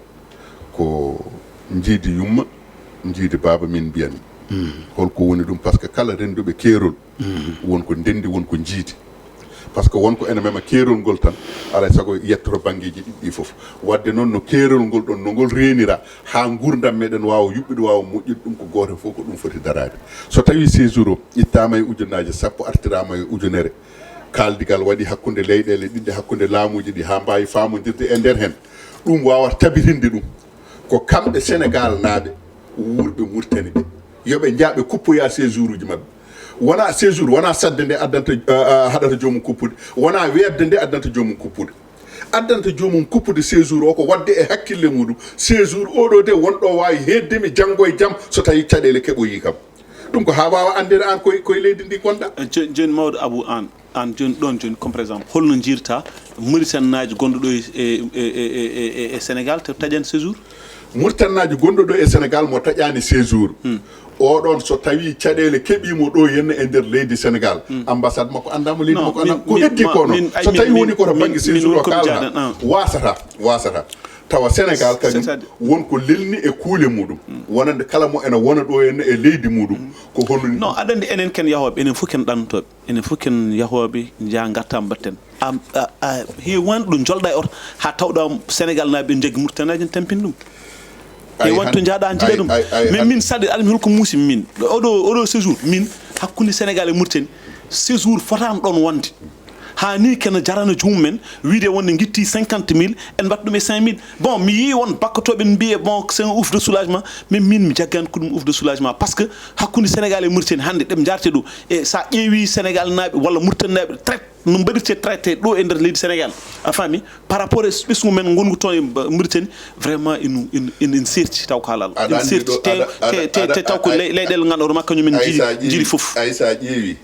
Ko njiidi yumma, njiidi baaba min mbiyatmi. Holko woni ɗum? Par ce que kala rennduɓe keerol, won ko ndenndi, won ko njiidi. Par ce que won ko ene mema keerol ngol tan, alaa e sago yettoto banngeeji ɗiɗi ɗi fof. Waɗde noon no keerol ngol ɗon, no ngol reenira, haa nguurndam meɗen waawa yuɓɓude, waawa moƴƴude, ɗum ko gooto fof ko ɗum foti daraade. So tawii séjour o ittaama e ujunnaaje sappo, artiraama e ujunere, kaaldigal waɗi hakkunde leyɗeele ɗiɗi, hakkunde laamuuji ɗi, haa mbaawi faamondirde e nder heen, ɗum waawata tabitinde ɗum. Ko kamɓe Sénégal naaɓe wuurɓe Mauritanie ɓe, yo ɓe njah ɓe kuppoya séjour uji maɓɓe. Wona séjour, wona sadde nde addanta, ah, ah, haɗata joomum kuppude. Wona weeɓde nde addanta joomum kuppude. Addanta joomum kuppude séjour o ko waɗde e hakkille muɗum. Séjour oɗo de wonɗo waawi heedde mi janngo e jam so tawi caɗeele keɓoyi kam. Ɗum ko haa waawa anndeede aan koye, koye leydi ndi ngonɗa. Eh, jo-, jooni mawɗo Abou, aan, aan jooni ɗoon jooni, comme par exemple, holno njiirta Mauritanie naajo gonɗo ɗo e, e, e Sénégal to taƴan séjour? Mauritanie naajo gonɗo ɗo e Sénégal mo taƴaani séjour. Oɗon so tawi caɗeele keɓiimo ɗo henna e nder leydi Sénégal, ambassade makko anndaama, leydi makko anndaama. Ko heddi ko noon, so tawi woni ko to bannge séjour o kaalata, waasata, waasata. Tawa Sénégal kañum won ko lelni e kuule muɗum, wonande kala mo ene wona ɗo henna e leydi muɗum, ko honɗum? Non, aɗa anndi enen ken yahooɓe, enen fof ken ɗannotooɓe, enen fof ken yahooɓe, njaha ngarta mbatten. A, a, a, heewani ɗo njolɗa e oto, haa tawɗa Sénégal naaɓe njaggi Mauritanie naajo tampini ɗum. Heewani to njahɗa njiɗa ɗum. Mais min saɗe, aɗa mi holko muusi min. Oɗo, oɗo séjour, min, hakkunde Sénégal e Mauritanie, séjour fotaani ɗoon wonde. Haa ni kena jarana joomum en, wiide wonde ngitti cinquante mille, en mbaɗa ɗum e cinq mille. Bon, mi yii won bakkotooɓe ne mbiye, bon, c'est un ouf de soulagement, mais min mi jaggaani ko ɗum ouf de soulagement. Par ce que hakkunde Sénégal e Mauritanie hannde, ɗe ɓe njaarte ɗo, e sa ƴeewi Sénégal naaɓe walla Mauritanie naaɓe, traite no mbaɗirte traité ɗo e nder leydi Sénégal, a faami, par rapport e ɓesngu men ngongu toon e Mauritanie, vraiment ina, ina, ina, ina seerti taw ko halal. Ina seerti te, te, te, te taw ko ley-, leyɗeele ngannduɗaa ma kañum en njiɗi, njiɗi fof. Ay sa ƴeewi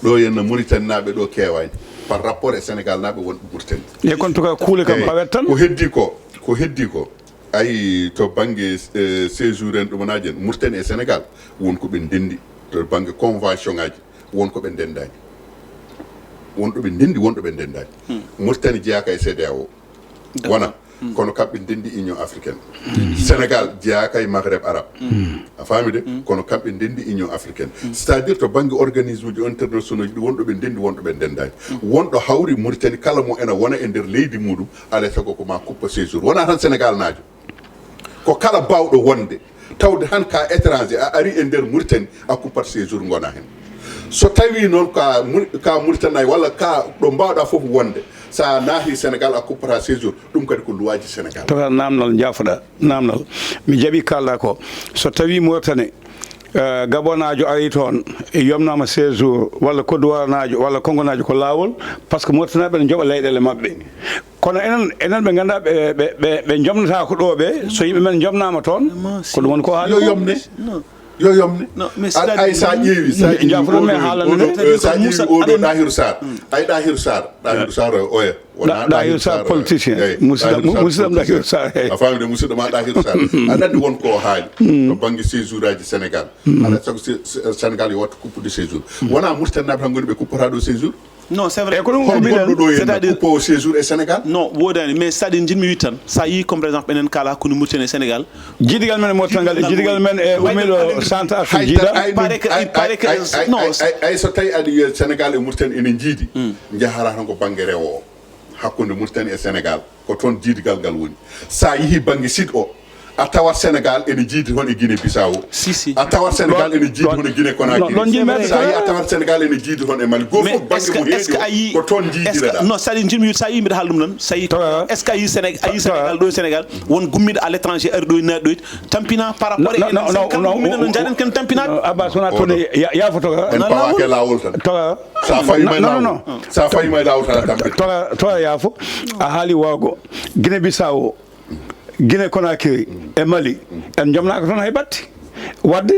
ɗo henna Mauritanie naaɓe ɗo keewaani par rapport e Sénégal naaɓe wonɓe Mauritanie. E kon, en tout cas, kuule kam pawet tan. Ko heddi ko, ko heddi ko, ayi to bannge, eh, séjour en ɗumanaaji en, Mauritanie e Sénégal won ko ɓe ndenndi to bannge convention ngaaji. Won ko ɓe ndenndaani. Won ɗo ɓe ndenndi, won ɗo ɓe ndenndaani. Mauritanie jeyaaka e C E D E A O. Wona. Kono kamɓe ndenndi Union Africaine. Sénégal jeyaaka e Maghreb Arabe. A faami de? Kono kamɓe ndenndi Union Africaine. C'est-à-dire to bannge organisme ji internationaux ji, wonɗo ɓe ndenndi, wonɗo ɓe ndenndaani. Wonɗo hawri Mauritanie, kala mo ena wona e nder leydi muɗum, alaa e sago ko ma kuppa séjour. Wonaa tan Sénégal naajo. Ko kala baawɗo wonde, tawde han ka étranger, a ari e nder Mauritanie, a kuppat séjour ngona hen. So tawi noon ka Mur-, ka Mauritanie walla ka ɗo mbaawɗa fof wonde, sa naati Sénégal a kuppata séjour, ɗum kadi ko luwaaji Sénégal. Toka namdal jaafoɗa, namdal. Mi jaɓi kalɗa ko. So tawi Mauritanie, eh, Gabonaajo ari toon, e yomnaama séjour, walla Kodduwaarnaajo, walla Kongonaajo, ko laawol, parce que Mauritanie ɓe ne njoɓa leyɗeele maɓɓe. Kono enen, enen ɓe ngannduɗaa ɓe, ɓe, ɓe, ɓe njomnataako ɗo ɓe, so yimɓe men njomnaama toon, ko ɗum woni ko haali. Yo yomne. Yo yomne. Non, mais c'est-à-dire, ay, sa ƴeewi, sa ƴeewi jaafoɗon men oɗo, haalande oɗo, de. Eh, sa ƴeewi oɗo Ɗahiru Sarr. Ay, Ɗahiru Sarr, Ɗahiru Sarr, oya. Wona Ɗahiru Sarr, politicien. Eyi, musidɗo, Ɗahiru Sarr, musidɗo am Ɗahiru Sarr, eyi. A faami de, musidɗo ma Ɗahiru Sarr. Aɗa anndi won ko haali to bannge séjour aji Sénégal. Aɗa sago Sé-, Sé-, Sénégal yo wattu kuppude séjour. Wona Mauritanie naaɓe tan ngoni ɓe kuppata ɗo séjour. Non, c'est vrai. E ko ɗum. Hol mbiɗen gonɗo ɗo e, c'est-à-dire, kuppowo séjour e Sénégal? Non, woodani, mais c'est-à-dire, njiɗmi wiide tan, sa yii comme par exemple enen kala hakkunde Mauritanie e Sénégal. Jiidigal men e Mauritanie ngal, jiidigal men e umiiɗo centre Afrique jiiɗa. Il paraît que, il paraît que, non. Ay, ay, so tawi aɗa wiya Sénégal e Mauritanie ene njiidi, njahata tan ko bannge rewo o, hakkunde Mauritanie e Sénégal. Ko toon jiidigal ngal woni. Sa yehi bannge sud o, a tawat Sénégal ene jiidi toon e Guinée Bissau. Si, si. A tawat Sénégal ene jiidi toon e Guinée Conakry. Ɗon, ɗon, ɗon jiimi. Sa yehi a tawat Sénégal ene jiidi toon e Mali. Goo fof bannge mum heedi o, ko toon jiidireɗa. Non, c'est-à-dire, njiɗmi wiide, sa yii mbiɗa haala ɗum noon, sa yii, est-ce que a yii Séné-, a yii Sénégal, ɗo e Sénégal, won gummiiɗo à l'étranger ari ɗo e naat ɗo, tampina par rapport e enen, gummiiɗo no njaɗen ken tampinaaɓe. Abbas, wona toon e ya-, yaafoto ka. En pawaake laawol tan. Sa fayi may laawol. Sa fayi may laawol tan a tampi. Toka, toka yaafo. A haali waago. Guinée Bissau, Guinée Conakry e Mali, en njomnaaka toon hay batte. Wadde,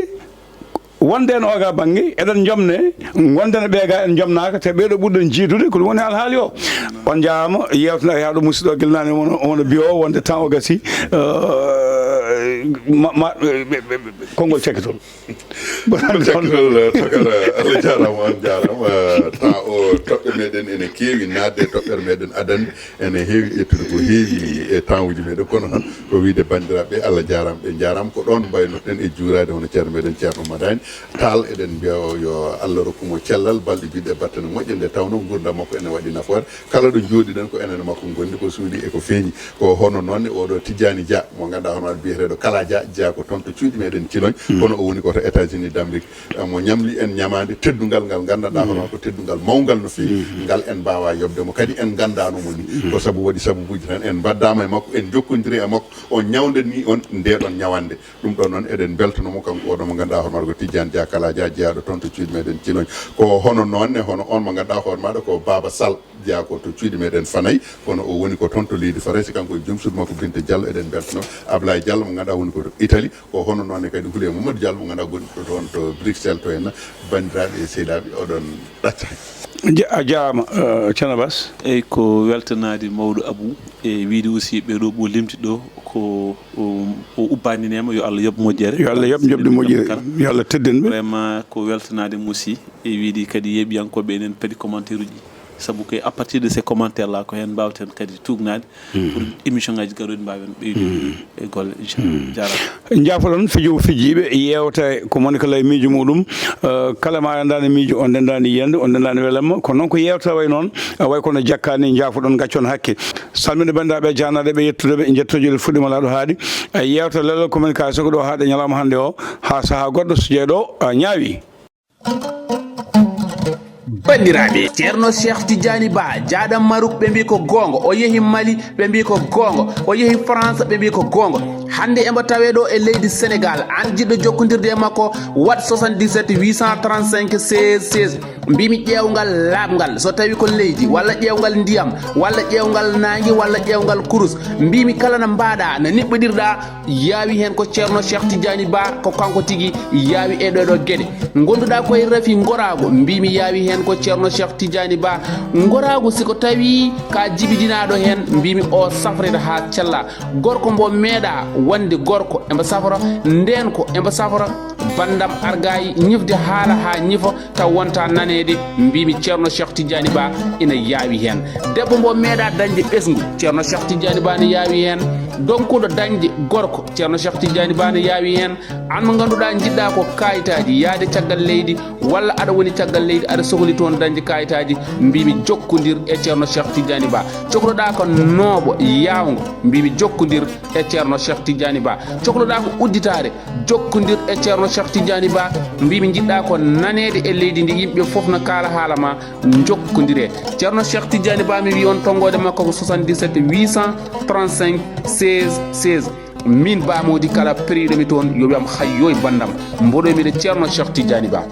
wonde en oga bannge, eɗen njomne, wonde no ɓeega en njomnaaka, te ɓeeɗo ɓurɗen jiidude, ko ɗum woni alhaali o. On njaaraama, yeewtere nde haa ɗo musidɗo o gila naane won, won biyo wonde temps o gasi, eh, ma, ma, ɓe, ɓe, ɓe, ɓe, konngol cakkitol. Konngol cakkitol, eh, Tokara, Allah jaaraama, on jaaraama. Eh, temps o toɓɓe meɗen ene keewi naatde e toɓɓere meɗen adannde. Ene heewi ƴettude ko heewi e temps uji meɗen, kono tan ko wiyde banndiraaɓe, Allah jaaraama, ɓe njaaraama. Ko ɗoon mbaynoten e juuraade hono ceerno meɗen Ceerno Madani Taal. Eɗen mbiya o yo Allah rokku mo cellal, balɗe juutɗe e battane moƴƴe, nde tawnoo nguurndam makko ene waɗi nafoore. Kala ɗo njooɗiɗen ko enen e makko ngondi, ko suuɗi e ko feeñi. Ko hono noon ne oɗo Tijjaani Dia, mo ngannduɗaa hono waɗa biyeteeɗo Kala Dia, jeyaa ko toon to cuuɗi meɗen Ciloñ. Kono o woni ko to États-Unis d'Amérique. Eh, mo ñamli en ñamaande teddungal ngal nganndanɗaa hono ko teddungal mawngal no feewi. Ngal en mbaawaa yoɓde mo, kadi en nganndaano mo ni. Ko sabu waɗi sababuuji tan, en mbaddaama e makko, en njokkondiri e makko, o ñawndanii on ndeeɗon ñawannde. Ɗum ɗoon noon, eɗen mbeltano mo, kanko oɗo mo ngannduɗaa hono ko Tijjaani Dia Kala Dia, jeyaaɗo toon to cuuɗi meɗen Ciloñ. Ko hono noon ne, hono on mo ngannduɗaa hoore maaɗo ko Baaba Sall, jeyaa ko to cuuɗi meɗen Fanay, kono o woni ko toon to leydi Farayse, kanko e joom suudu makko Binta Diallo, eɗen mbeltano Ablaye Diallo mo ngannduɗaa woni ko to Italie. Ko hono noon ne kadi Houleye Mamadou Diallo mo ngannduɗaa gonɗo toon to Bruxelles to henna. Banndiraaɓe e sehilaaɓe, oɗon ɗacca hay. Ja-, a jaaraama, eh, Ceerno Abbas. Eyi, ko weltanaade mawɗo Abou, e wiyde aussi ɓee ɗo ɓo limti ɗo, ko o, o ubbanineema, yo Allah yoɓ moƴƴere. Yo Allah yoɓ njoɓdi moƴƴere. Yo Allah teddin ɓe. Vraiment, ko weltanaade mo aussi, e wiyde kadi yeeɓiyankooɓe enen padi commentaire uji. Sabu ko à partir de ces commentaires là, ko heen mbaawten kadi tuugnaade pour émission ngaji garooɗi mbaawen ɓeydude e golle, inchallah. Jaaraama. Njaafoɗon fijo fijiiɓe yeewta ko moni kala e miijo muɗum. Eh, kala ma anndaani miijo, on ndenndaani yiyannde, on ndenndaani welamma. Kono noon ko yeewta way noon, eh, way kono jakkaani, njaafoɗon, ngaccon hakke. Salminde banndiraaɓe, jaanaade ɓe, yettude ɓe, njettoji ɗo fuɗɗiima laaɗo haaɗi. Eh, yeewta Leral Communication ko ɗo haaɗi ñalawma hannde o, haa sahaa goɗɗo so jeeɗo, eh, ñaawi. Banndiraaɓe, Ceerno Cheikh Tidiane Ba, jaaɗam Maruk, ɓe mbii ko goonga. O yehi Mali, ɓe mbii ko goonga. O yehi France, ɓe mbii ko goonga. Hannde embo tawee ɗo e leydi Sénégal. Aan jiɗɗo jokkondirde e makko, waɗ soixante-dix-sept huit cent trente-cinq seize seize. Mbiimi ƴeewngal laaɓngal, so tawi ko leydi, walla ƴeewngal ndiyam, walla ƴeewngal naange, walla ƴeewngal kurus. Mbiimi kala no mbaaɗaa, no niɓɓodirɗaa, yaawi heen ko Ceerno Cheikh Tidiane Ba, ko kanko tigi yaawi e ɗee ɗoo geɗe. Ngonduɗaa ko e rafi ngoraagu, mbiimi yaawi heen ko Ceerno Cheikh Tidiane Ba. Ngoraagu, si ko tawi ka jibidinaaɗo heen, mbiimi o safrete haa cella. Gorko mbo meeɗaa wonde gorko, embo safra, ndeen ko embo safra, banndam argaay ñifde haala haa ñifa, Taw wonta naneede, mbimi Ceerno Cheikh Tidiane Ba ina yaawi heen. Debbo mbo meeɗa dañde ɓesngu, Ceerno Cheikh Tidiane Ba ne yaawi heen. Donkuɗo dañde gorko, Ceerno Cheikh Tidiane Ba ne yaawi heen. Aan mo ngannduɗaa njiɗɗa ko kayitaaji, yaade caggal leydi, walla aɗa woni caggal leydi, aɗa sohli toon dañde kayitaaji, mbimi jokkondir e Ceerno Cheikh Tidiane Ba. Cohluɗa ko nooɓo yaawngo, mbimi jokkondir e Ceerno Cheikh Tidiane Ba. Cohluɗa ko udditaare, jokkondir e Ceerno Cheikh Tidiane Ba. Mbimi njiɗɗa ko naneede e leydi ndi, yimɓe fof na kaala haala ma, jokkondire. Ceerno Cheikh Tidiane Ba, mi wi on, tonngode makko ko soixante-dix-sept huit cent trente-cinq seize seize. Min Ba Mody, kala periɗo mi toon, yo wiyam hayyoy banndam. Mboɗo mi de Ceerno Cheikh Tidiane Ba.